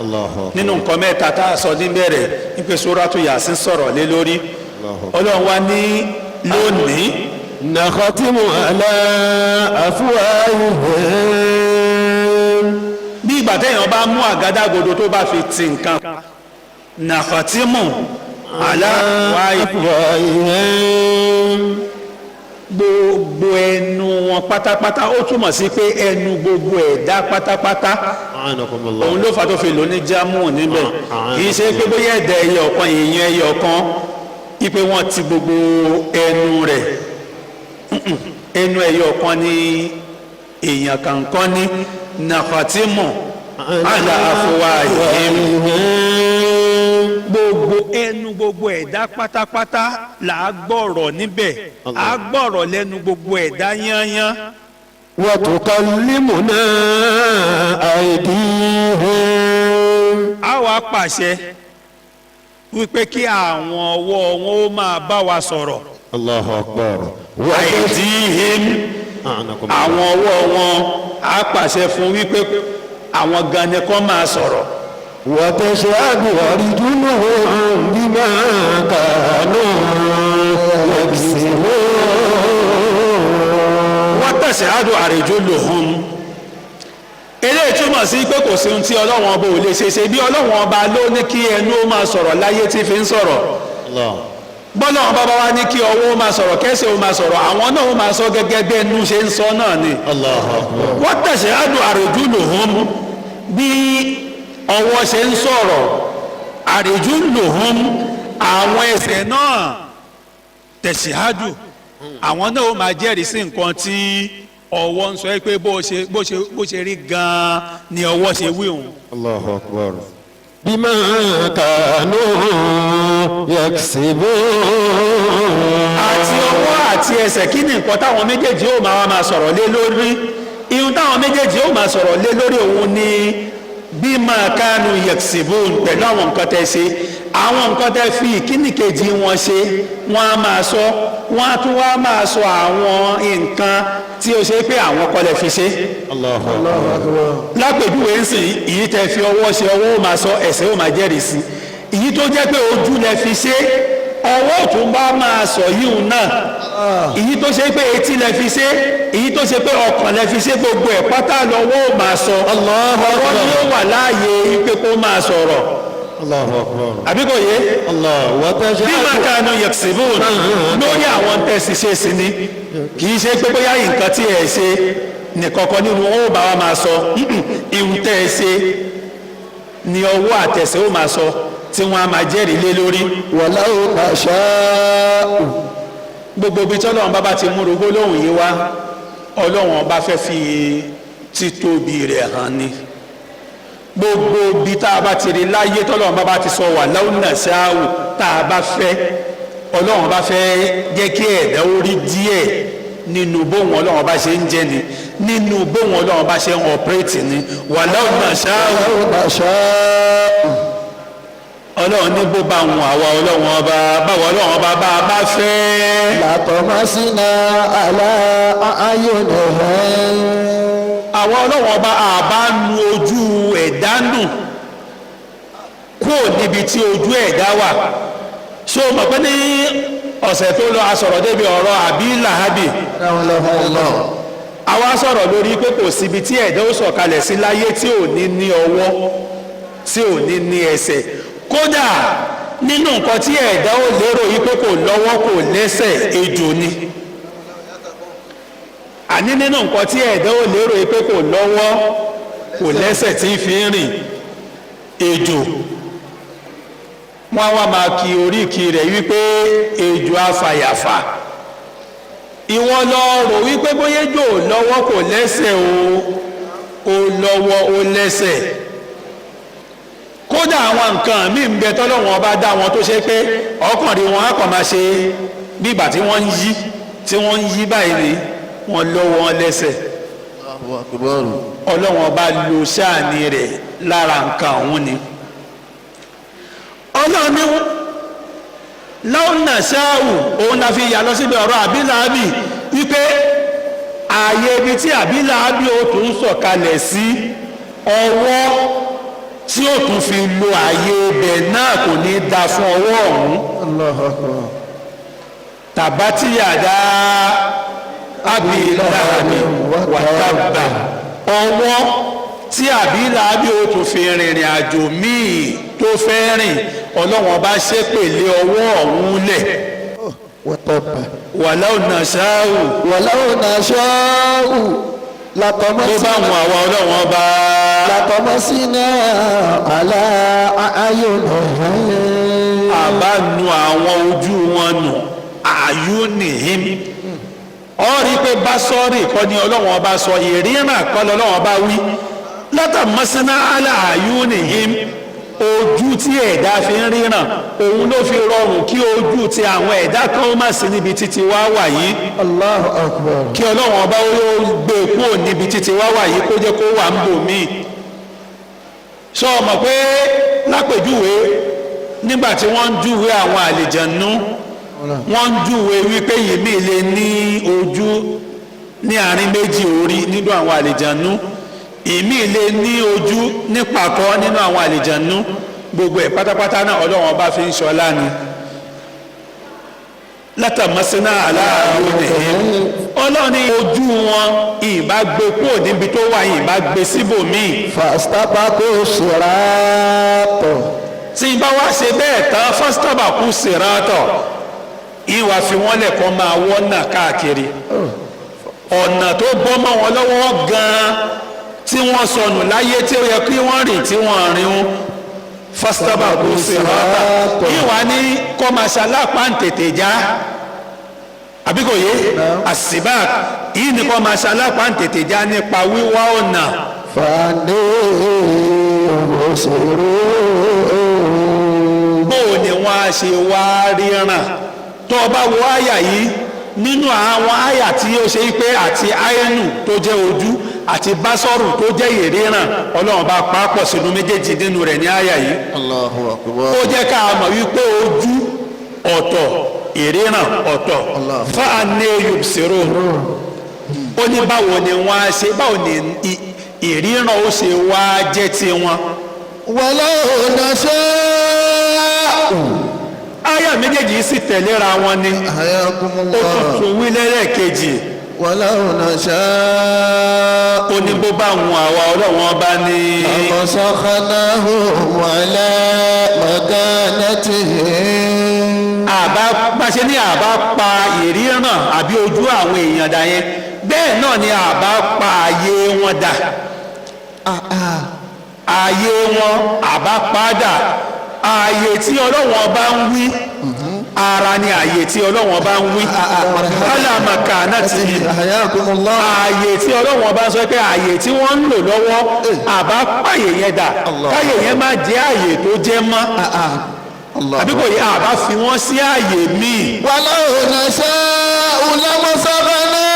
الله أكبر. Nínú nǹkan mẹ́ta tá a sọ níbẹ̀rẹ̀ wípé Suratu Yasin sọ̀rọ̀ lé lórí, Allahu. Ọlọ́run wa ní lónìí, نختم على أفواههم. Bí ìgbà téèyàn bá mú àgádágodo tó bá fi ti nǹkan, نختم. ala wáyé أفواههم. Gbogbo ẹnu wọn pátápátá, ó túmọ̀ sí pé ẹnu gbogbo ẹ̀dá pátápátá. أعانكم الله. Òun ló fà tó fi lò ní jámù níbẹ̀. Kì í ṣe pé bóyá ẹ̀dá ẹyọ kan, èèyàn ẹyọ kan, ipe wọn ti gbogbo ẹnu rẹ̀. Ẹnu ẹyọ kan ní èèyàn kankan ní نختم على أفواههم. Gbogbo ẹnu gbogbo ẹ̀dá pátápátá là á gbọ́rọ̀ níbẹ̀, á gbọ́rọ̀ lẹ́nu gbogbo ẹ̀dá yányán. وتكلمنا أيديهم. Á wàá pàṣẹ wípé kí àwọn ọwọ́ wọn ó máa bá wa sọ̀rọ̀. الله أكبر. أيديهم. أعانكم. Àwọn ọwọ́ wọn, á pàṣẹ fún wípé àwọn gan ni kọ́ máa sọ̀rọ̀. وتشهد أرجلهم بما كانوا يكسبون. وتشهد أرجلهم. Eléyìí túmọ̀ sí pé kò sí ohun tí Ọlọ́wọ́n ọba ò lè ṣe. Ṣe bí Ọlọ́wọ́n ọba ló ní kí ẹnu ó máa sọ̀rọ̀ láyé tí fi ń sọ̀rọ̀. الله. Bọ́lọ́wọ́n bá bá wá ní kí ọwọ́ ó máa sọ̀rọ̀, kẹ́sẹ̀ ó máa sọ̀rọ̀, àwọn náà ó máa sọ gẹ́gẹ́ bí ẹnu ṣe ń sọ náà ni. الله أكبر. وتشهد أرجلهم. Bí ọwọ́ ṣe ń sọ̀rọ̀, أرجلهم, àwọn ẹsẹ̀ náà, تشهد, àwọn náà ó máa jẹ́rìí sí nǹkan tí ọwọ́ ń sọ pé bó ṣe rí gan-an ni ọwọ́ ṣe wí òun. الله أكبر. بما كانوا يكسبون. Àti ọwọ́ àti ẹsẹ̀, kí ni nǹkan táwọn méjèèjì ó máa wá máa sọ̀rọ̀ lé lórí? Ihun táwọn méjèèjì ó máa sọ̀rọ̀ lé lórí òun ni بما كانوا يكسبون, pẹ̀lú àwọn nǹkan tẹ́ ṣe, àwọn nǹkan tẹ́ fi ìkíní kejì wọn ṣe, wọ́n á máa sọ. Wọ́n á tún wá máa sọ àwọn nǹkan tí ó ṣe pé àwọn kọ́ lẹ fi ṣe. الله أكبر. Lápèjúwe ń sìn, èyí tẹ́ fi ọwọ́ ṣe, ọwọ́ ó máa sọ, ẹsẹ̀ ó máa jẹ́rìí sí. Èyí tó jẹ́ pé ojú lẹ fi ṣe, ọwọ́ òtún bá máa sọ yíhun náà. Èyí tó ṣe pé etí lẹ fi ṣe, èyí tó ṣe pé ọkàn lẹ fi ṣe, gbogbo ẹ̀ pátá lọ́wọ́ ó máa sọ. Ọwọ́ ni ó wà láàyè pé kó máa sọ̀rọ̀. الله أكبر. Àbí kò yé? الله. وتشهد بما كانوا يكسبون, lórí àwọn tẹ̀sí ṣe sí ni. Kì í ṣe pé bóyá nǹkan tí ẹ̀ ṣe nìkọ̀ọ̀kan nínú wọn ó bá wa máa sọ. Ihun tẹ́ ẹ ṣe ni ọwọ́ àtẹ̀sẹ̀ ó máa sọ tí wọ́n á máa jẹ́rìí lé lórí. ولو نشاء. Gbogbo ibi tí Ọlọ́run bá bá ti mú rogó lóhùn yìí wá, Ọlọ́run ọba fẹ́ fi títóbi rẹ̀ hàn ni. Gbogbo ibi tá a bá ti rí láyé tọ́lọ́run bá bá ti sọ ولو نشاء, tá a bá fẹ́, Ọlọ́run bá fẹ́ jẹ́ kí ẹ̀dá ó rí díẹ̀ nínú bóun Ọlọ́run bá ṣe ń jẹ́ ni, nínú bóun Ọlọ́run bá ṣe ń operate ni. ولو نشاء. ولو نشاء. Ọlọ́run ní bó bá wọn àwa Ọlọ́run ọba, báwo Ọlọ́run ọba bá a bá fẹ́, لطمسنا على أعينهم. àwọn Ọlọ́run ọba àbá nu ojú ẹ̀dá nù kúrò níbi tí ojú ẹ̀dá wà. So mọ̀ pé ní ọ̀sẹ̀ tó lọ, a sọ̀rọ̀ débi ọ̀rọ̀ Àbí Làhábì. Àwa sọ̀rọ̀ lórí pé kò síbi tí ẹ̀dá ó sọ̀kalẹ̀ sí láyé tí ò ní ní ọwọ́, tí ò ní ní ẹsẹ̀. Kódà nínú nǹkan tí ẹ̀dá ó lérò yìí pé kò lọ́wọ́, kò lẹ́sẹ̀, ejò ni. Àní nínú nǹkan tí ẹ̀dá ó lérò yìí pé kò lọ́wọ́, kò lẹ́sẹ̀ tí ń fi ń rìn, ejò. Wọ́n wá máa kí oríkì rẹ̀ wípé ejò afàyàfà. Ìwọ lọ rò wípé bóyá ejò lọ́wọ́, kò lẹ́sẹ̀ o, ó lọ́wọ́, ó lẹ́sẹ̀. Kódà àwọn nǹkan míì ń bẹ tọ́lọ́wọ́n ọba dá wọn tó ṣe pé ọkàn rí wọn á kàn máa ṣe bí ìgbà tí wọ́n ń yí, tí wọ́n ń yí báyìí ni. Wọ́n lọ́wọ́, wọn lẹ́sẹ̀. Ọlọ́wọ́n ọba lo sáàni rẹ̀ lára nǹkan ọ̀hún ni. Ọlọ́run ní لو نشاء, òun la fi yà lọ síbi ọ̀rọ̀ àbílàábì wípé ààyè ibi tí àbílàábì ó tún sọ̀kalẹ̀ sí, ọwọ́ tí ó tún fi lo ààyè ibẹ̀ náà kò ní da fún ọwọ́ ọ̀hún. تبت يدا أبي لهب وتب. Ọwọ́ tí àbílàábì ó tún fi rìnrìn àjò míì tó fẹ́ rìn, Ọlọ́run Ọba ṣépèlé ọwọ́ ọ̀hún lẹ̀. وطب. ولو نشاء. ولو نشاء Tó bá لطمسنا wọn àwa Ọlọ́run Ọba, لطمسنا على أعينهم. Àbá nu àwọn ojú wọn nù, أعينهم. Ọ rí i pé بصر kọ́ ni Ọlọ́run Ọba sọ, ìríran kọ́ ni Ọlọ́run Ọba wí. لطمسنا على أعينهم, ojú tí ẹ̀dá fi ń ríran, òun ló fi rọrùn kí ojú ti àwọn ẹ̀dá kan ó má sí níbi títí wá wà yìí. الله أكبر. Kí Ọlọ́run Ọba ó gbé e kúrò níbi títí wá wà yìí, kó jẹ́ kó wà ń bò míì. Sọ mọ̀ pé lápèjúwe, nígbà tí wọ́n ń júwe àwọn àlìjànú, wọ́n ń júwe wípé yìí lè ní ojú ní àárín méjì orí nínú àwọn àlìjànú, ìmí lè ní ojú ní pàkọ́ nínú àwọn àlìjànú. Gbogbo ẹ̀ pátápátá náà, Ọlọ́run Ọba fi ń ṣọlá ni. لطمسنا على أعينهم, Ọlọ́run ní ojú wọn, ìbá gbé kúrò níbi tó wà, ìbá gbé síbòmíì. فاستبقوا الصراط. Tí n bá wá ṣe bẹ́ẹ̀ tán, فاستبقوا الصراط, ìwà fi wọ́n lẹ̀kọ́ máa wọ́nà káàkiri ọ̀nà tó bọ́ mọ́ wọn lọ́wọ́ gan-an tí wọ́n sọnù láyé, tí ó yẹ kí wọ́n rìn tí wọ́n rìn ń. فاستبقوا الصراط, ìwà ní kọ́ máa ṣalápá ń tètè já, àbí kò yé? السباق yìí ní kọ́ máa ṣalápá ń tètè já nípa wíwá ọ̀nà. فأنى يبصرون؟ Bóò ni wọ́n á ṣe wá ríran? Tó o bá wo àyà yìí, nínú àwọn àyà tí ó ṣe pé àti عين tó jẹ́ ojú àti بصر tó jẹ́ ìríran, Ọlọ́run bá papọ̀ sínú méjèèjì nínú rẹ̀ ní àyà yìí. الله أكبر. Ó jẹ́ ká mọ̀ wípé ojú ọ̀tọ̀, ìríran ọ̀tọ̀. فأنى يبصرون, ó ní báwo ni wọ́n á ṣe, báwo ni ìríran ó ṣe wá jẹ́ tiwọn? ولو نشاء. Àyà méjèèjì sì tẹ̀léra wọn ni. حياكم Ó الله. tún wí lẹ́lẹ́kejì. ولو نشاء Ó ní bó bá wọn àwa Ọlọ́wọ́n Ọba ní, لمسخناهم على مكانتهم. Àbá pàṣẹ ní àbá pa ìríran àbí ojú àwọn èèyàn dà yẹn, bẹ́ẹ̀ náà ni àbá pa ààyè wọn dà, ààyè wọn àbá padà. Ààyè tí Ọlọ́wọ́n Ọba ń wí, ara ni ààyè tí Ọlọ́wọ́n Ọba ń wí, على مكانتهم. حياكم الله. Ààyè tí Ọlọ́wọ́n bá sọ pé ààyè tí wọ́n ń lò lọ́wọ́, àbá pààyè yẹn dà, káyè yẹn má jẹ́ ààyè tó jẹ́ mọ́, الله. àbí kò yẹ? Àbá fi wọ́n sí ààyè míì. ولو نشاء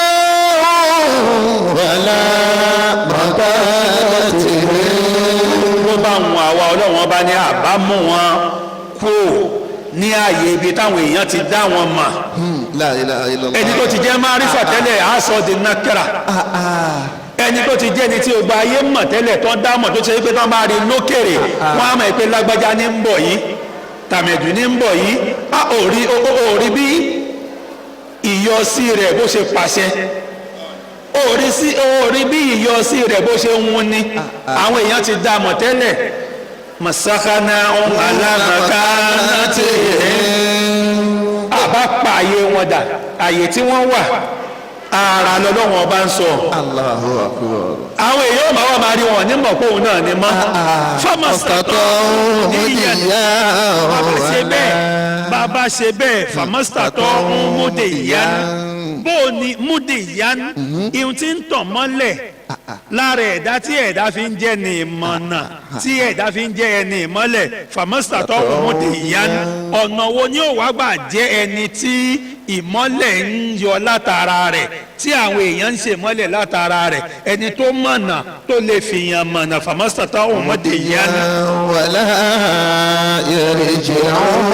لمسخناهم على مكانتهم. Bó bá wọn àwa Ọlọ́wọ́n bá ní, àbá mú wọn kú ní ààyè ibi táwọn èèyàn ti dá wọn mọ̀. لا إله إلا الله. Ẹni tó ti jẹ́ معرفة tẹ́lẹ̀, á sọ di نكرة. Ẹni tó ti jẹ́ ẹni tí o gba ayé mọ̀ tẹ́lẹ̀, tó ń dá mọ̀, tó ṣe pé tó ń bá rí lókèrè, wọ́n á mọ̀ pé lágbájá ní ń bọ̀ yìí, tàmẹ̀dù ní ń bọ̀ yìí. A ò rí, ò rí bí ìyọsí rẹ̀ bó ṣe pàṣẹ, ò rí sí, ò rí bí ìyọsí rẹ̀ bó ṣe ń wuni. Àwọn èèyàn ti dá mọ̀ tẹ́lẹ̀. مسخناهم على مكانتهم, àbá pa àyè wọn dà, àyè tí wọ́n wà. Ara lọ́lọ́wọ́n Ọba ń sọ. الله أكبر. Àwọn èèyàn máa wà máa rí wọn ní mọ̀ pé òun náà ni mọ́. فما استطاعوا مضيا. Bàbá ṣe bẹ́ẹ̀, bàbá ṣe bẹ́ẹ̀, فما استطاعوا مضيا. Bó o ní مضيا, ihun tí ń tàn mọ́lẹ̀ lára ẹ̀dá tí ẹ̀dá fi ń jẹ́ ní ìmọ̀nà, tí ẹ̀dá fi ń jẹ́ ẹni ìmọ́lẹ̀, فما استطاعوا مضيا, ọ̀nà wo ni ó wá gbà jẹ́ ẹni tí ìmọ́lẹ̀ ń yọ látara rẹ̀, tí àwọn èèyàn ń ṣe ìmọ́lẹ̀ látara rẹ̀, ẹni tó mọ̀nà, tó lè fìyàn mọ̀nà? فما استطاعوا مضيا ولا يرجعون.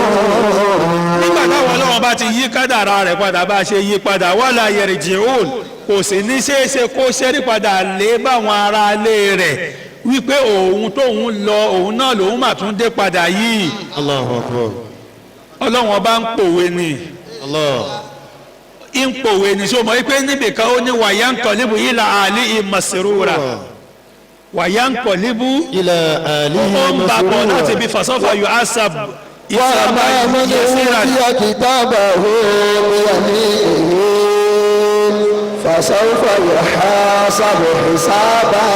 Nígbà táwọn Ọlọ́run bá ti yí kádàrá rẹ̀ padà, bá a ṣe yí padà, ولا يرجعون, kò sì ní ṣeéṣe kó ṣẹ́rí padà lé báwọn ará ilé rẹ̀ wípé òun tóun lọ, òun náà lòun mà tún dé padà yìí. الله أكبر. Ọlọ́run Ọba ń pòwe ni. الله. Ń pòwe ni. Ṣó mọ̀ wípé níbìkan ó ní وينقلب إلى أهله مسرورا. Wàyánkọ̀líbù إلى أهله ó ń bá bọ̀ láti مسرورا. ibi فسوف يحاسب وأما من يسيرا. أوتي كتابه بيمينه فسوف يحاسب حسابا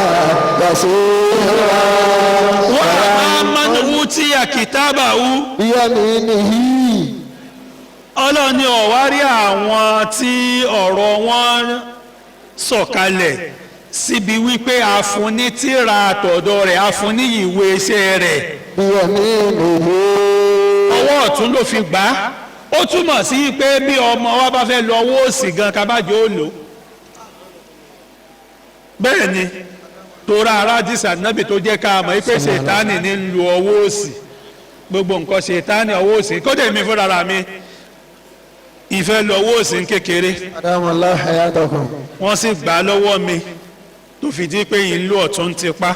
يسيرا. وأما من أوتي كتابه بيمينه. Ọlọ́run ní ọ̀wárí àwọn tí ọ̀rọ̀ wọn sọ̀kalẹ̀ síbi wípé àfúní tíra àtọ̀dọ̀ rẹ̀, àfúní ìwé iṣẹ́ rẹ̀. بيمينه. Ọwọ́ ọ̀tún ló fi gbà á. Ó túmọ̀ sí pé bí ọmọ wa bá fẹ́ lọ ọwọ́ òsì gan, kábàjọ́ ó lò bẹ́ẹ̀ ni, tora aráàdìsá nábì tó jẹ́ ká mọ̀ pé ṣètánì ní ń lu ọwọ́ òsì, gbogbo nǹkan ṣètánì ọwọ́ òsì. Kódà èmi fúnra mi, ìfẹ́ lọ ọwọ́ òsì ń kékeré. أدام الله حياتكم. Wọ́n sì gbà á lọ́wọ́ mi tó fi di pé ìlú ọ̀tún ti pa.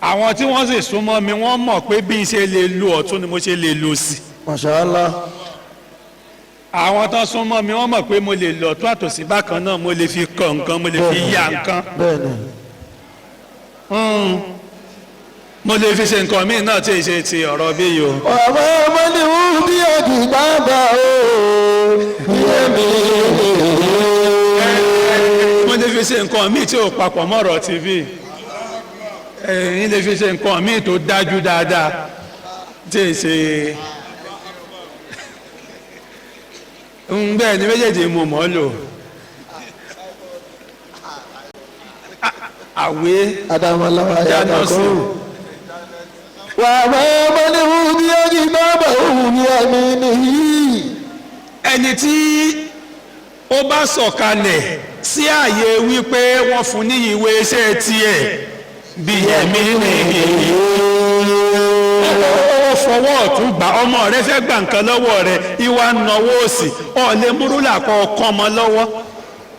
Àwọn tí wọ́n sì súnmọ́ mi, wọ́n mọ̀ pé bí n ṣe lè lu ọ̀tún ni mo ṣe lè lò sí. ما شاء الله. Àwọn tó súnmọ́ mi, wọ́n mọ̀ pé mo lè lọ tó àtòsí bákan náà, mo lè fi kọ nǹkan, mo lè fi ya nǹkan. Bẹ́ẹ̀ni. Mo lè fi ṣe nǹkan míì náà tí ì ṣe ti ọ̀rọ̀ bí yìí o. وأما من أوتي كتابه بيمينه. Mo lè fi ṣe nǹkan míì tí ò papọ̀ mọ́ ọ̀rọ̀ TV. Ẹ̀yin lè fi ṣe nǹkan míì tó dájú dáadáa tí ì ṣe ń bẹ́ẹ̀ ni. Méjèèjì mo mọ̀ ọ́ lò àwé. أدام الله Dáná sí. حياتكم. وأما من أوتي كتابه بيمينه. Ẹni tí ó bá sọ̀kalẹ̀ sí ààyè wípé wọ́n fún ní ìwé iṣẹ́ tiẹ̀ bí ẹ̀mí ní ó fọwọ́ ọ̀tún gbà. Ọmọ rẹ fẹ́ gbà nǹkan lọ́wọ́ rẹ, ìwà nọwọ́ òsì, ọ̀lẹ́ múrúlà kọ́ ọkọ́ ọmọ lọ́wọ́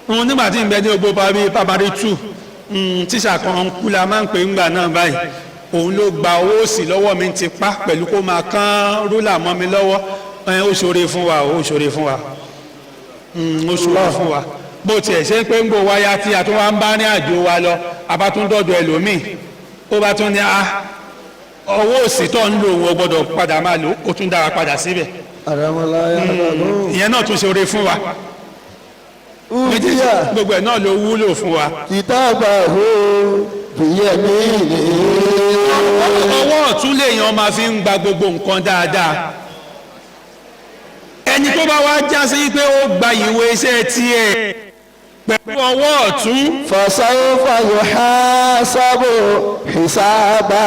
òun. Nígbà tí ń bẹ ní ogbó bàbí pàbàrí tù, tíṣà kan kú la máa ń pè ńgbà náà báyìí. Òun ló gba owó òsì lọ́wọ́ mi ti pa pẹ̀lú kó máa kán rúlà mọ́ mi lọ́wọ́. Ẹ, ó ṣoore fún wa, ó ṣoore fún wa, ó ṣoore fún wa. Bó tiẹ̀ ṣe ń pé ń gbò wáyà tí a tún wá ń bá ní àjò wa lọ, a bá tún dọ̀dọ̀ ẹlòmíì, ó bá tún ní a ọwọ́ òsì tó ń lò wọ́n gbọ́dọ̀ padà máa lò ó, tún dára padà síbẹ̀. أدام الله حياتكم. Ìyẹn náà tún ṣoore fún wa méjèèjì. أوتي Gbogbo ẹ̀ náà ló wúlò fún wa. كتابه بيمينه. Ọwọ́ ọ̀tún lèèyàn máa fi ń gba gbogbo nǹkan dáadáa. Ẹni tó bá wá já sí pé ó gba ìwé iṣẹ́ tiẹ̀ pẹ̀lú ọwọ́ ọ̀tún, فسوف يحاسب حسابا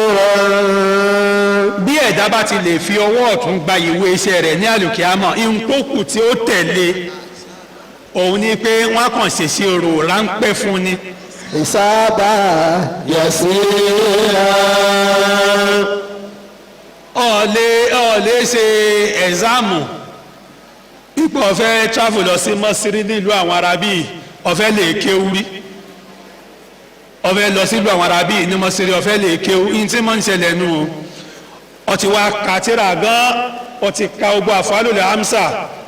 يسيرا. Bí ẹ̀dá bá ti lè fi ọwọ́ ọ̀tún gba ìwé iṣẹ́ rẹ̀ ní àlùkìyámọ̀, ìǹkókù tí ó tẹ̀lé òun ni pé wọ́n á kàn ṣèṣirò ráńpẹ́ fún ni. حسابا يسيرا. Ọ̀lẹ́ ṣe exam ipò ọ̀fẹ́ travel lọ sí mọ́sírí nílùú àwọn arábí, ọ̀fẹ́ lè kéwú rí, ọ̀fẹ́ lọ sílùú àwọn arábí ní mọ́sírí, ọ̀fẹ́ lè kéwú ní tí mọ́ ń ṣẹlẹ̀ nù o. Ó ti wá ka tírà gan, ó ti ka gbogbo àfọlùlẹ̀ amsa,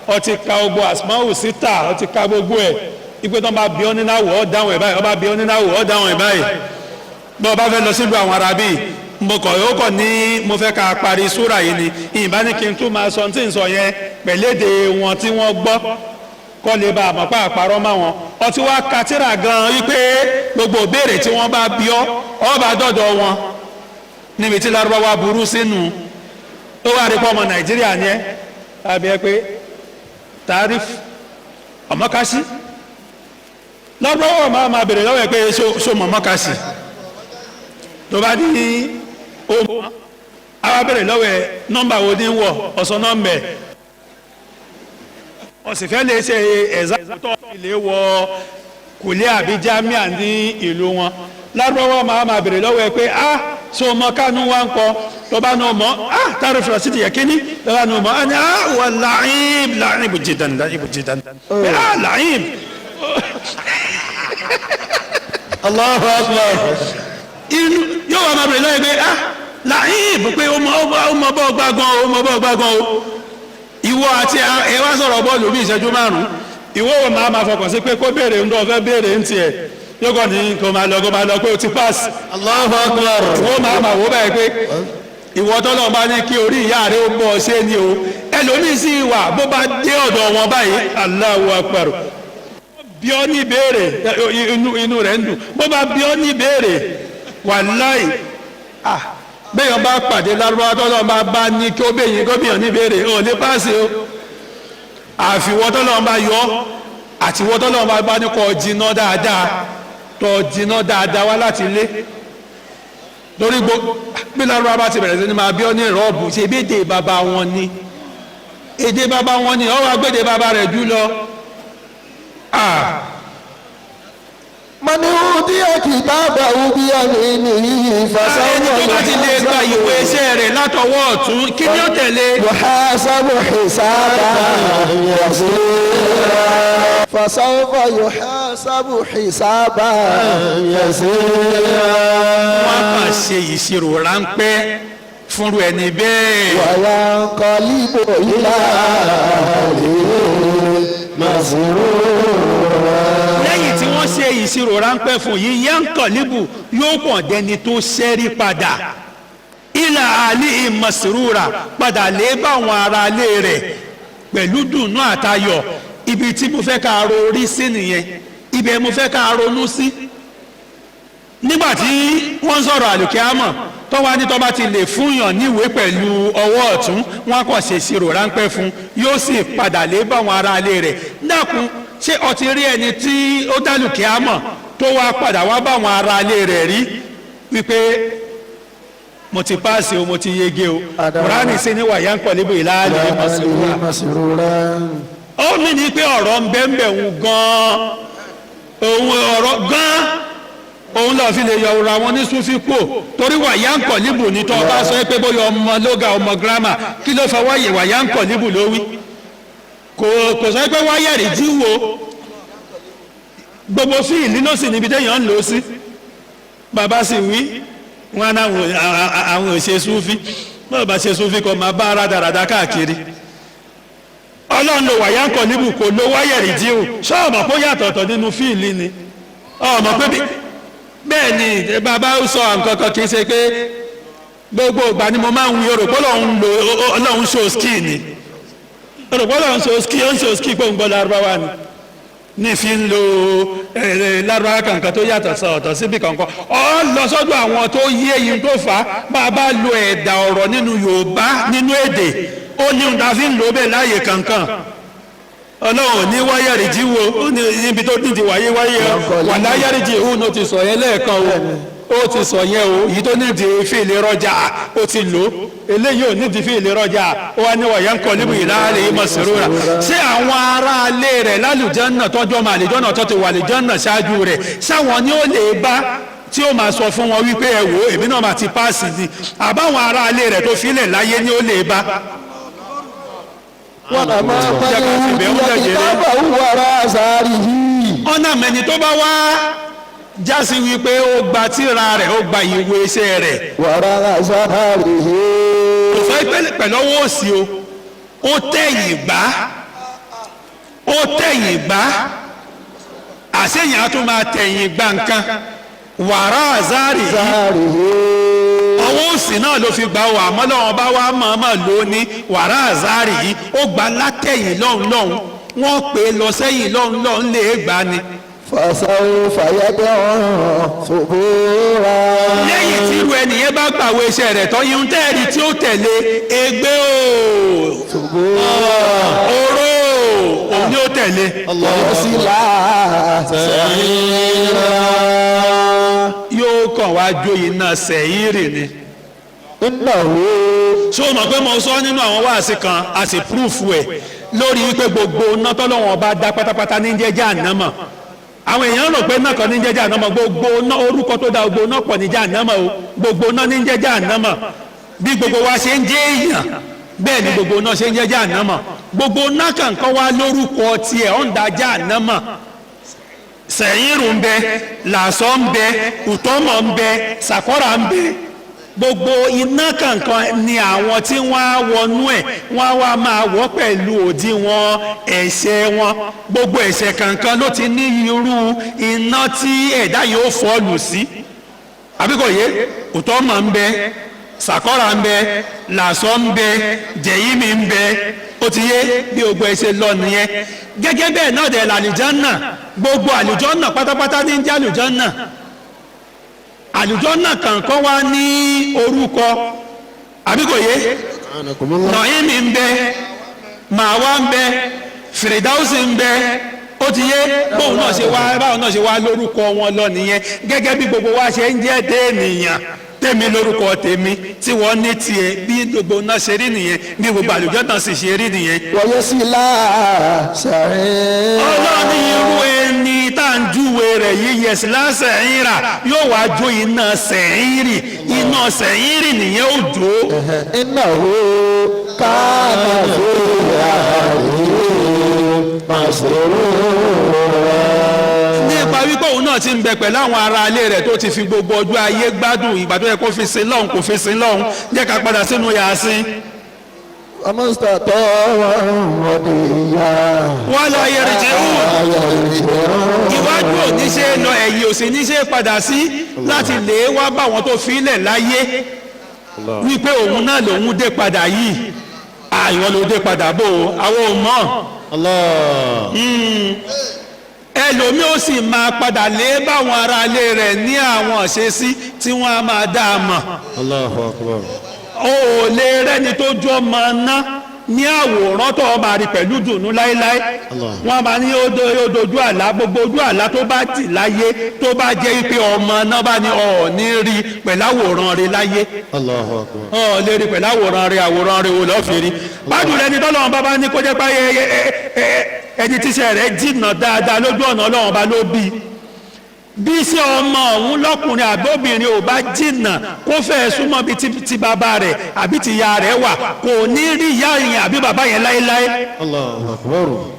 ó ti ka gbogbo asmaul sita, ó ti ka gbogbo ẹ̀, ipe tó ń bá bí ọ́ nínú àwọ̀ ọ́ dáhùn ẹ̀ báyìí, ó bá bí ọ́ nínú àwọ̀ ọ́ dáhùn ẹ̀ báyìí. Bọ́ ọ bá fẹ́ lọ sílùú àwọn arábí, mo kọ̀ yóò kọ̀ ní mo fẹ́ ká parí súrà yìí ni ìbá ní kí n tún máa sọ tí n sọ yẹn pẹ̀lédè wọn tí wọ́n gbọ́ kọ́ lè ba àmọ́ pa àparọ́ mọ́ wọn. Ọtí wá ka tírà gan wípé gbogbo ìbéèrè tí wọ́n bá bí ọ́, ọ bá dọ̀dọ̀ wọn níbi tí Lárúbáwá burú sínú. Ó wá rí pọ́ ọmọ Nàìjíríà ni ẹ́ tàbí ẹ pé tarif ọmọkásí Lárúbáwá máa béèrè lọ́wọ́ ẹ pé ṣó mọ̀ mọ́kásí. Tó bá ní ó mọ̀, àwa béèrè lọ́wọ́ ẹ nọ́mbà wo ní wọ̀ ọ̀sán nọ́mbà ẹ̀, ọ̀sìn fẹ́ lè ṣe ẹ̀zá tó lè wọ kùlé àbí jámíà ní ìlú wọn. Lárúbáwá máa béèrè lọ́wọ́ ẹ pé ah, so mọ kánú wa ń kọ. Tó bá ní o mọ, ah, tarif rasidi yẹ kíní. Tó bá ní o mọ, ah, ní ah, wà لعيب لعيب جدا لعيب جدا, ah, لعيب. الله أكبر. Inú yóò wá máa béèrè lọ́wọ́ ẹ pé ah, لعيب, pé ó mọ bọ́ gbá gan, ó mọ bọ́ gbá gan o. Ìwọ àti ẹ wá sọ̀rọ̀ bọ́ọ̀lù bí ìṣẹ́jú 5, ìwọ wò máa fọkàn sí pé kó béèrè ń dọ́ fẹ́ béèrè ń tiẹ̀. Yóò kàn ní kó máa lọ, kó máa lọ, pé o ti pass. Allahu akbar. Wọ́n máa wò báyìí pé ìwọ tọ́lọ́ bá ní kí orí ìyá rẹ̀ ó bọ̀ ṣé ni o. Ẹlòmíì sì wà, bó bá dé ọ̀dọ̀ wọn báyìí, Allahu akbar, bí ọ ní ìbéèrè, inú rẹ̀ ń dùn. Bó bá bí ọ ní ìbéèrè, wàláì, ah, bẹ́ẹ̀ bá pàdé lárúbáwá tọ́lọ́ bá ní kí ó bẹ̀yìn kó bìyàn ní ìbéèrè, ò ní páàsì o. Àfiwọ́ tọ́lọ́ bá yọ, àtiwọ́ tọ́lọ́ bá ní kó jiná dáadáa, tó jiná dáadáa wá láti ilé lórí gbogbo. Bí lárúbáwá bá ti bẹ̀rẹ̀ sí ni máa bí ọ ní rọ́ọ̀bù, ṣe bí èdè bàbá wọn ni, èdè bàbá wọn ni, ọwọ́ agbèdè bàbá rẹ̀ jù lọ. من أوتي كتابه بيمينه فسوف Ẹni tó bá ti lè gba ìwé iṣẹ́ rẹ̀ látọwọ́ ọ̀tún, kí ni ó tẹ̀lé? يحاسب حسابا يسيرا فسوف يحاسب حسابا يسيرا. Wọ́n kàn ṣe ìṣirò ráńpẹ́ fúnru ẹni bẹ́ẹ̀. وينقلب إلى أهله مسرورا. Lẹ́yìn tí wọ́n ṣe ìṣirò ráńpẹ́ fún yìí, yankọ̀líbù, yóò kàn dẹni tó ṣẹ́rí padà, إلى أهله مسرورا, padà lé báwọn ará ilé rẹ̀ pẹ̀lú dùnú àtayọ̀. Ibi tí mo fẹ́ ká rorí sí nìyẹn, ibẹ̀ mo fẹ́ ká ronú sí. Nígbà tí wọ́n ń sọ̀rọ̀ àlùkìámọ̀ tọ́wá ní tọ́ba ti lè fúnyàn níwèé pẹ̀lú ọwọ́ ọ̀tún, wọ́n kàn ṣe ìṣirò ráńpẹ́ fún, yóò sì padà lé báwọn ará ilé rẹ̀. Dákun, ṣé o ti rí ẹni tí ó dálùkìámọ̀ tó wá padà wá báwọn ará ilé rẹ̀ rí wípé mo ti páàsì o, mo ti yege o? Kùránì sí ní وينقلب إلى أهله مسرورا. مسرورا. Ó ní ní pé ọ̀rọ̀ ń bẹ́ẹ̀ bẹ́ẹ̀ ń gan-an, òun ọ̀rọ̀ gan-an òun lọ fi lè yọ ọ̀rọ̀ àwọn ní sufi kú, torí وينقلب ní tó ọba sọ pé bóyá ọmọ lóga, ọmọ gírámà, kí ló fọ wáyé? وينقلب ló wí, kò sọ pé wáyẹ̀rì jíwo. Gbogbo fíìlì ló sì níbi téèyàn ń lò ó sí. Bàbá sì wí wọn náà àwọn ò ṣe sufi. Bọ́ọ̀ bá ṣe sufi, kọ́ máa bá rádaràda káàkiri. Ọlọ́run lo وينقلب, kò lo wáyẹ̀rì jíwò. Ṣọ́ọ̀mọ̀ kó yàtọ̀tọ̀ nínú fíìlì ni? Ọmọ pé bẹ́ẹ̀ ni bàbá sọ nǹkan kan, kì í ṣe pé gbogbo ìgbà ni mo máa ń wí. Orò pé Ọlọ́run lo, Ọlọ́run ṣó ski ni, orò pé Ọlọ́run ṣó ski, ó ń ṣó ski pé òun gbọ́ lárúbáwá ni ní fi ń lo lárúbáwá kankan tó yàtọ̀ sọ ọ̀tọ̀ síbi kankan. Ọ lọ sọ́dọ̀ àwọn tó yé eyín tó fà á. Bá a bá lo ẹ̀dà ọ̀rọ̀ nínú Yorùbá, nínú èdè, ó ní ohun tá a fi ń lò ó bẹ́ẹ̀ láàyè kankan. Ọlọ́run ní wáyẹ̀rì jíwo, ó ní níbi tó dídì wáyé wáyé wà láyẹ̀rì jí ìhùn. Ó ti sọ yẹn lẹ́ẹ̀kan o, ó ti sọ yẹn o. Èyí tó nídìí fíìlì رجع, ó ti lò ó. Eléyìí ò nídìí fíìlì رجع. Ó wá ní وينقلب إلى أهله مسرورا. Ṣé àwọn aráalé rẹ̀ lálùjánnà, tọ́jú ọmọ àlùjánnà tó ti wà àlùjánnà ṣáájú rẹ̀, sáwọn ni ó lè bá tí ó máa sọ fún wọn wípé ẹ wò, èmi náà máa ti páàsì ni, àbáwọn aráalé rẹ̀ tó filẹ̀ láyé ni ó lè bá? وأما من أوتي كتابه وراء ظهره. Ọ̀nà mẹ́ni tó bá wá jásí wípé ó gba tírà rẹ̀, ó gba ìwé iṣẹ́ rẹ̀ وراء ظهره. Kò sọ pé pẹ̀lú ọwọ́ òsì o, ó tẹ̀yìn gbá, ó tẹ̀yìn gbá. Àṣeyìn á tún máa tẹ̀yìn gbá nǹkan. وراء ظهره. ظهره. Ọwọ́ òsì náà ló fi gbà wà, àmọ́ lọ́wọ́ bá wá mọ̀ọ́mọ̀ ló ní وراء ظهره yìí, ó gbà látẹ̀yìn lọ́hùn lọ́hùn. Wọ́n pè é lọ sẹ́yìn lọ́hùn lọ́hùn lè gbà ni. فسوف يدعو ثبورا. Lẹ́yìn tí irú ẹnìyẹn bá gbàwé iṣẹ́ rẹ̀ tán, ihun tẹ́ẹ̀rí tí ó tẹ̀lé, ègbé o, oró, òun ni ó tẹ̀lé. ويصلى سعيرا. Yóò kàn wá jó iná sẹ̀yìnrì ni. إنه Ṣé o mọ̀ pé mo sọ nínú àwọn wáàsí kan, a sì proof ẹ̀ lórí wípé gbogbo iná tọ́lọ́wọ́n bá dá pátápátá ní jẹ́ Jahannama? Àwọn èèyàn rò pé náà kan ní jẹ́ Jahannama. Gbogbo iná, orúkọ tó dá gbogbo iná pọ̀ ní Jahannama o. Gbogbo iná ní jẹ́ Jahannama. Bí gbogbo wa ṣe ń jẹ́ èèyàn, bẹ́ẹ̀ ni gbogbo iná ṣe ń jẹ́ Jahannama. Gbogbo iná kankan wá lórúkọ tiẹ̀ ọ̀ǹda Jahannama. Sẹ̀yìnrù ń bẹ, làṣọ ń bẹ, ùtọ́mọ̀ ń bẹ, sàkọ́rà ń bẹ. Gbogbo iná kankan ni àwọn tí wọ́n á wọnú ẹ̀, wọ́n á wá máa wọ́ pẹ̀lú òdiwọ̀n ẹ̀ṣẹ̀ wọn. Gbogbo ẹ̀ṣẹ̀ kankan ló ti ní irú iná tí ẹ̀dá yóò fọ́ọ̀lù sí. Àbí kò yé? Òtọ́ mọ̀ ń bẹ, sàkọ́ra ń bẹ, làṣọ ń bẹ, jẹ̀yìmí ń bẹ. Ó ti yé bí gbogbo ẹ ṣe lọ nìyẹn. Gẹ́gẹ́ bẹ́ẹ̀ náà dẹ̀ làlùjánnà, gbogbo àlùjánnà pátápátá ní ń jẹ́ àlùjánnà. Àlùjánnà kankan wá ní orúkọ. Àbí kò yé? Nàímì ń bẹ, Màwá ń bẹ, Fìrìdáùsì ń bẹ. Ó ti yé bóun náà ṣe wá, báwọn náà ṣe wá lórúkọ wọn lọ nìyẹn. Gẹ́gẹ́ bí gbogbo wa ṣe ń jẹ́ déènìyàn, tèmi lórúkọ tèmi tí wọ́n ní tiẹ̀, bí gbogbo náà ṣe rí nìyẹn, bí gbogbo àlùjánnà sì ṣe rí nìyẹn. ويصلى سعيرا. Ọlọ́run ní irú ẹni tá à ń júwe rẹ̀ yìí, yẹ̀sìlá sẹ̀yìnrà, yóò wá jó iná sẹ̀yìnrì. Iná sẹ̀yìnrì nìyẹn ó jó. إنه كان في أهله مسرورا. Nípa wípé òun náà ti ń bẹ pẹ̀lú àwọn ará ilé rẹ̀ tó ti fi gbogbo ọjọ́ ayé gbádùn, ìgbà tó yẹ kó fi sin lọ́hùn kò fi sin lọ́hùn. Jẹ́ ká padà sínú Yàsín. وما استطاعوا مضيا. Wọ́n lọ yẹrìjẹ́ hù. Iwájú ò ní ṣe lọ, ẹ̀yìn ò sì ní ṣe padà sí láti lè wá bá wọn tó fi ilẹ̀ láyé wípé òun náà lòun dé padà yìí. Àìwọ́n ló dé padà bò ó, àwọn ò mọ̀. Ẹlòmíì ó sì máa padà lé báwọn ará ilé rẹ̀ ní àwọn ìṣesí tí wọ́n á máa dá a mọ̀. O ò lè rẹ́ni tó jọ máa ná ní àwòrán tó o máa rí pẹ̀lú dùnú láéláé. Wọ́n máa ní ó dojú àlá, gbogbo ojú àlá tó bá tì láyé, tó bá jẹ́ pé ọmọ náà bá ní ọ̀ọ́ni rí pẹ̀lú àwòrán rẹ̀ láyé, ọ̀ lè rí pẹ̀lú àwòrán rẹ̀. Àwòrán rẹ̀ wò lọ́ọ́ fi rí bájú rẹ̀ ni tọ́lọ́run bá bá ní kó jẹ́ pé ẹni tíṣẹ́ rẹ̀ jìnnà dáadáa lójú ọ̀nà Ọlọ́run bá ló bí bí iṣẹ́ ọmọ ọ̀hún lọ́kùnrin àbóbìnrin ò bá jìnnà kó fẹ́ súnmọ́ bí ti bàbá rẹ̀ àbí ti ìyá rẹ̀ wà, kò ní rí ìyá yẹn àbí bàbá yẹn láéláé.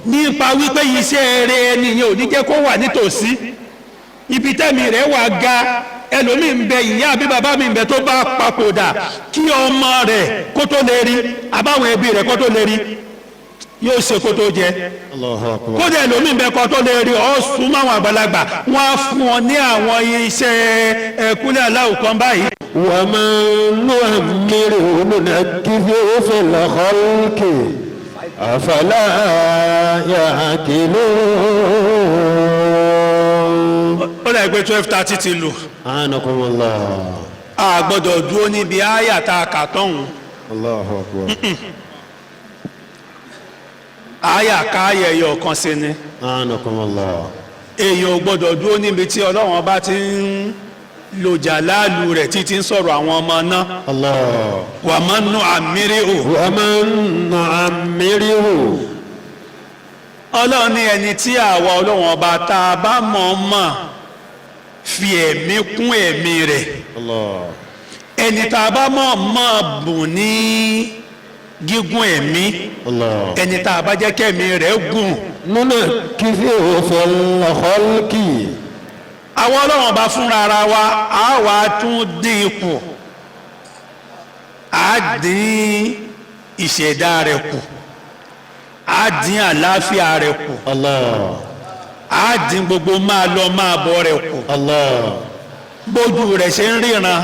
Nípa wípé iṣẹ́ rẹ̀ ẹni yẹn ò ní jẹ́ kó wà nítòsí ibi tẹ́mi rẹ̀ wà ga. Ẹlòmíì ń bẹ, ìyá àbí bàbá mi ń bẹ, tó bá papòdà kí ọmọ rẹ̀ kó tó lè rí àbáwọn ẹbí rẹ̀ kó tó lè rí, yóò ṣe kó tó jẹ. Kódà ẹlòmíì bẹ kó tó lè rí ọ sún mọ́ àwọn àgbàlagbà, wọ́n á fún ọ ní àwọn iṣẹ́ ẹkúlẹ̀ aláwọ̀ kan báyìí. ومن نعمره ننكسه في الخلق أفلا يعقلون. Ó dà pé 12:30 ti lù. أعانكم الله. A gbọ́dọ̀ dúró níbi àyà tá a kà tọ̀hún. الله أكبر. Àyà káyà ẹyọ kan sí ni. أعانكم الله. Èèyàn ò gbọ́dọ̀ dúró níbi tí Ọlọ́run bá ti ń lo jàláàlú rẹ̀ títí ń sọ̀rọ̀ àwọn ọmọ náà. الله. Wà má nù àmírí o. ومن نعمره. Ọlọ́run ní ẹni tí àwa Ọlọ́run ọba tá a bá mọ̀ ọ́n mọ̀ fi ẹ̀mí kún ẹ̀mí rẹ̀. الله. Ẹni tá a bá mọ̀ mọ̀ bùn ní gígùn ẹ̀mí. الله. Ẹni tá a bá jẹ́ kẹ́mi rẹ̀ gùn. ننكسه في الخلق. Àwọn Ọlọ́run ọba fúnra ara wa á wà tún dín kù, á dín ìṣẹ̀dá rẹ̀ kù, á dín àlàáfíà rẹ̀ kù. الله. Á dín gbogbo máa lọ máa bọ̀ rẹ̀ kù. الله. Bójú rẹ̀ ṣe ń ríran,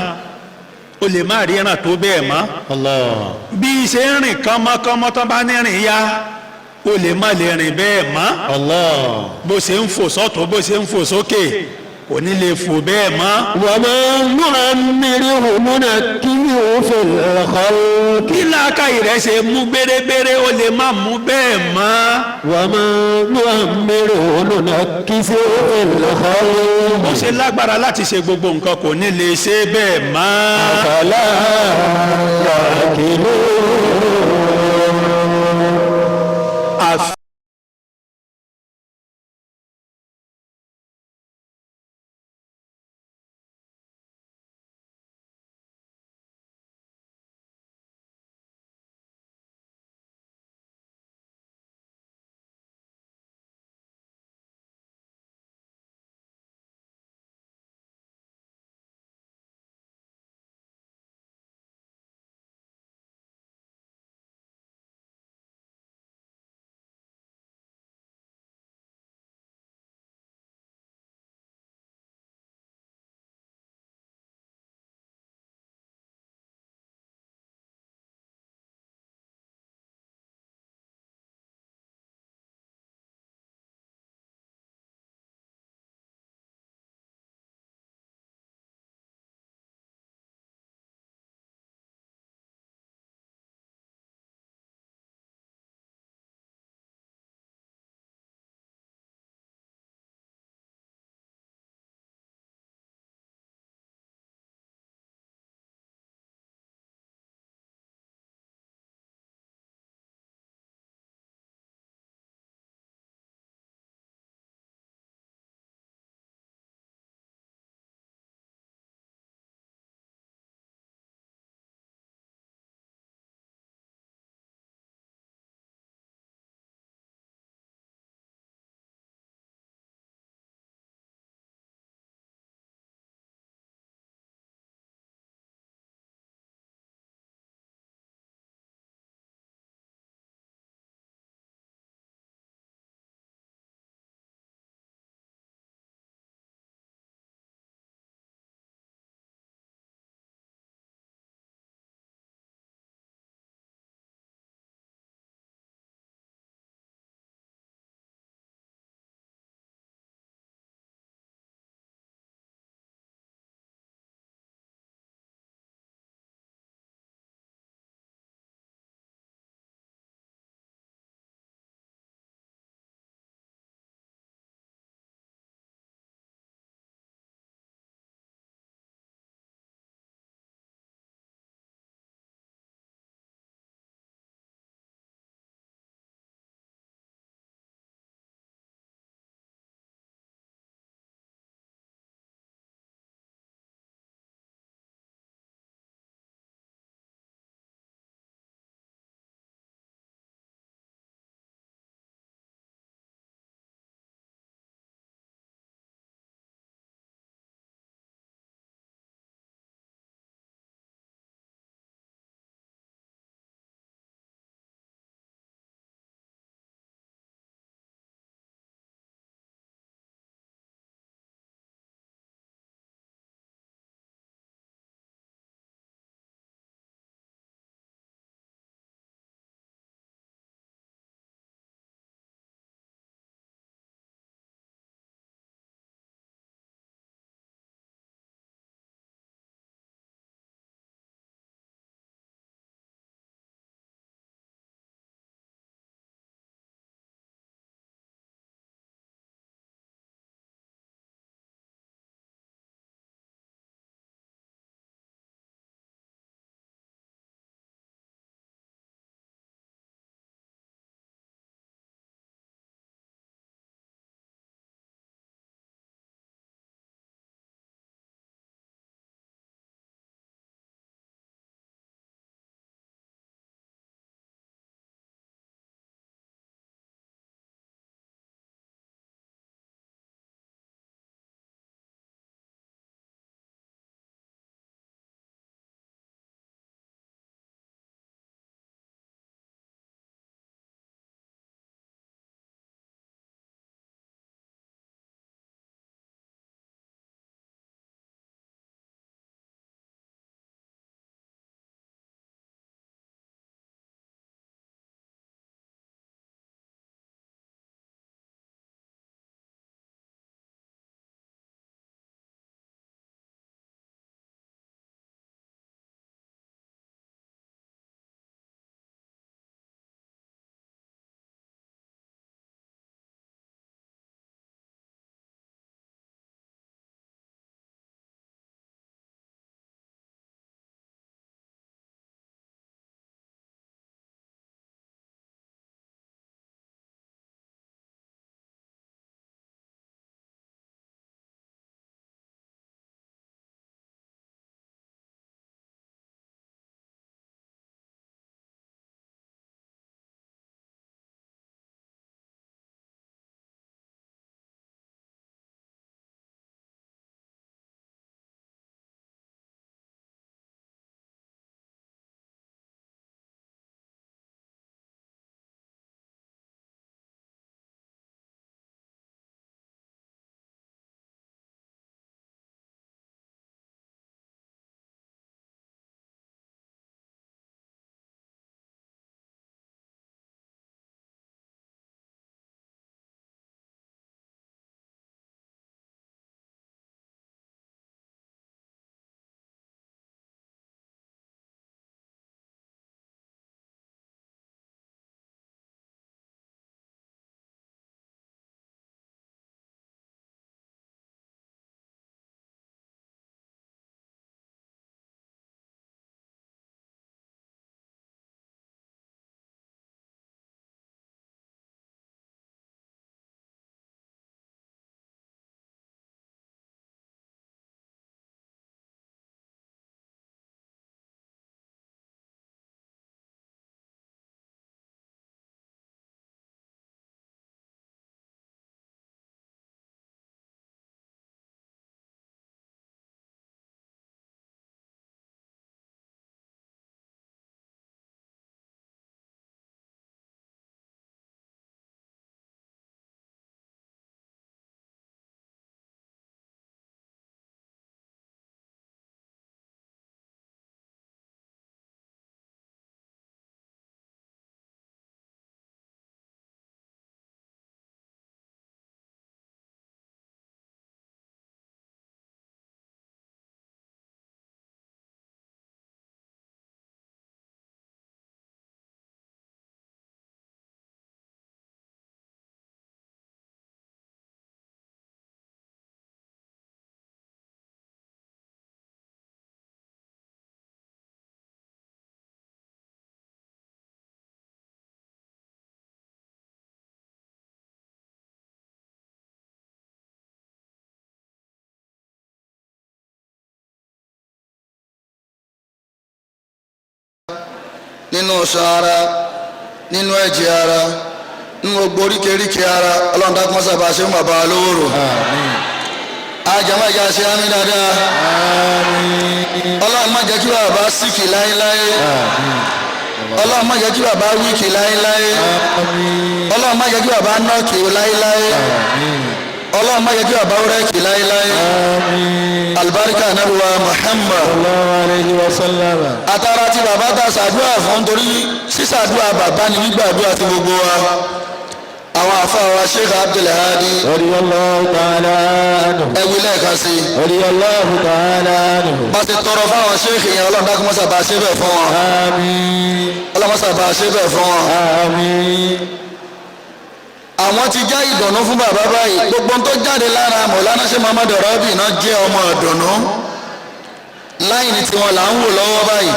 o lè má ríran tó bẹ́ẹ̀ mọ́. الله. Bí ṣe ń rìn kánmọ́kánmọ́ tán bá ní rìn yá, o lè má lè rìn bẹ́ẹ̀ mọ́. الله. Bó ṣe ń fò sọ́tún, bó ṣe ń fò sókè, kò ní lè fò bẹ́ẹ̀ mọ́. ومن نعمره ننكسه في الخلق. Bí làákàyè rẹ̀ ṣe mú bérebére, ó lè má mú bẹ́ẹ̀ mọ́. ومن نعمره ننكسه في الخلق. Bó ṣe lágbára láti ṣe gbogbo nǹkan, kò ní lè ṣe bẹ́ẹ̀ mọ́. أفلا يعقلون. Àfi Nínú ọ̀sán ara, nínú ẹ̀jẹ̀ ara, nínú gbogbo oríkèéríkèé ara, Ọlọ́run dákun mọ́sá bá a ṣe ń bàbá wa lówóró. Àjàmọ́ ìjà ṣe àmì dáadáa. Ọlọ́run má jẹ́ kí bàbá síkì láéláé. Ọlọ́run má jẹ́ kí bàbá wíkì láéláé. Ọlọ́run má jẹ́ kí bàbá nọ́ọ̀kì láéláé. Ọlọ́run má jẹ́ kí bàbá rẹ́ẹ̀kì láéláé. Alibarika anabiwa Muhammad. Sallallahu alayhi wa sallam. Atara tí bàbá ta ṣàdúrà fún, torí sísàdúrà bàbá ni gbígbàdúrà ti gbogbo wa. Àwọn àfa wa Sheikh Abdulhadi. Radiyallahu ta'ala anhu. Ẹwí lẹ́ẹ̀kan sí i. Radiyallahu ta'ala anhu. Bá ṣe tọrọ fáwọn sheikh yẹn, Ọlọ́run dákun mọ́sà bá ṣe bẹ́ẹ̀ fún wọn. Àmín. Ọlọ́run mọ́sà bá ṣe bẹ́ẹ̀ fún wọn. Àmín. Àwọn ti já ìdùnnú fún bàbá báyìí. Gbogbo tó jáde lára Mọ̀lánà Sheikh Muhammad Rabi náà jẹ́ ọmọ ìdùnnú láì ní tiwọn là ń wò lọ́wọ́ báyìí.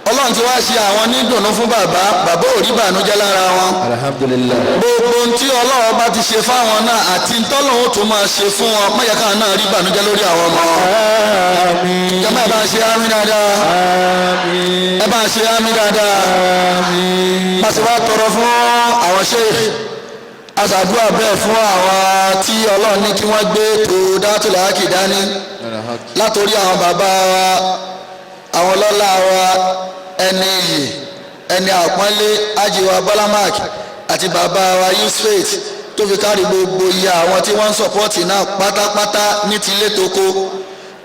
Ọlọ́run ti wá ṣe àwọn nídùnnú fún bàbá. Bàbá ò rí bànújẹ́ lára wọn. Alhamdulillah. Gbogbo ohun tí Ọlọ́run bá ti ṣe fáwọn náà àti ntọ́lọ́run ó tún máa ṣe fún wọn, má jẹ́ káwọn náà rí bànújẹ́ lórí àwọn ọmọ wọn. Àmín. Jọmọ, ẹ bá ṣe àmín dáadáa. Àmín. Ẹ bá ṣe àmín dáadáa. Àmín. Pàṣẹ wa tọrọ fún àwọn sheikh, aṣàdúrà bẹ́ẹ̀ fún àwọn tí Ọlọ́run ní kí wọ́n gbé ètò dátùlẹ̀ ákì dání, látòrí àwọn bàbá wa, àwọn ọlọ́lá wa, ẹni iyì, ẹni àpọ́nlé, ajiwa bọ́lámàk àti bàbá wa Yusuf, tó fi kárí gbogbo iye àwọn tí wọ́n ń support náà pátápátá ní tilé toko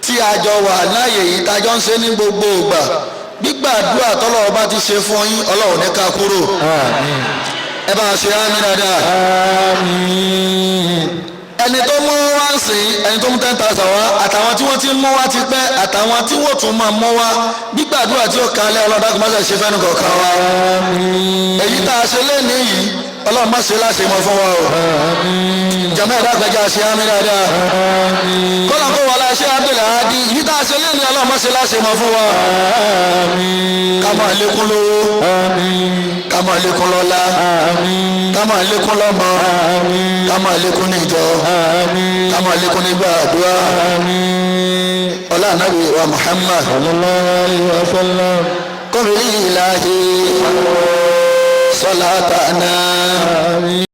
tí a jọ wà láàyè yìí, tá a jọ ń ṣe ní gbogbo ìgbà. Gbígbàdúrà tọ́lọ́run bá ti ṣe fún yín, Ọlọ́run ní ká kúrò. Àmín. Ẹ bá a ṣe àmín dáadáa. Àmín. Ẹni tó mú wá ń sìn, ẹni tó mú 10,000 wá, àtàwọn tí wọ́n ti mú wá ti pẹ́, àtàwọn tí wọ́n tún máa mú wá, gbígbàdúrà tí ó kalẹ̀, Ọlọ́run dákun má ṣe ṣe fẹ́nu kọ̀ọ̀kan wa. Àmín. Èyí tá a ṣe lénìí yìí, Ọlọ́run má ṣe láṣẹ mọ́ fún wa o. Àmín. Jàmọ́, ẹ̀dá àgbẹ̀já ṣe àmín dáadáa. Àmín. Kọ́lá kó wọlé ṣé Abdulhadi, èyí tá a ṣe lénìí, Ọlọ́run má ṣe láṣẹ mọ́ fún wa. Àmín. Ká máa lékún lówó. Àmín. Ká máa lékún lọ́lá. Àmín. Ká máa lékún lọ́mọ. Àmín. Ká máa lékún ní ìjọ. Àmín. Ká máa lékún nígbà àdúrà. Àmín. Ọlá ànábì wa Muhammad. Sallallahu alayhi wa sallam. Kọ́bìrì ìlàhí sọlá tàná. Àmín.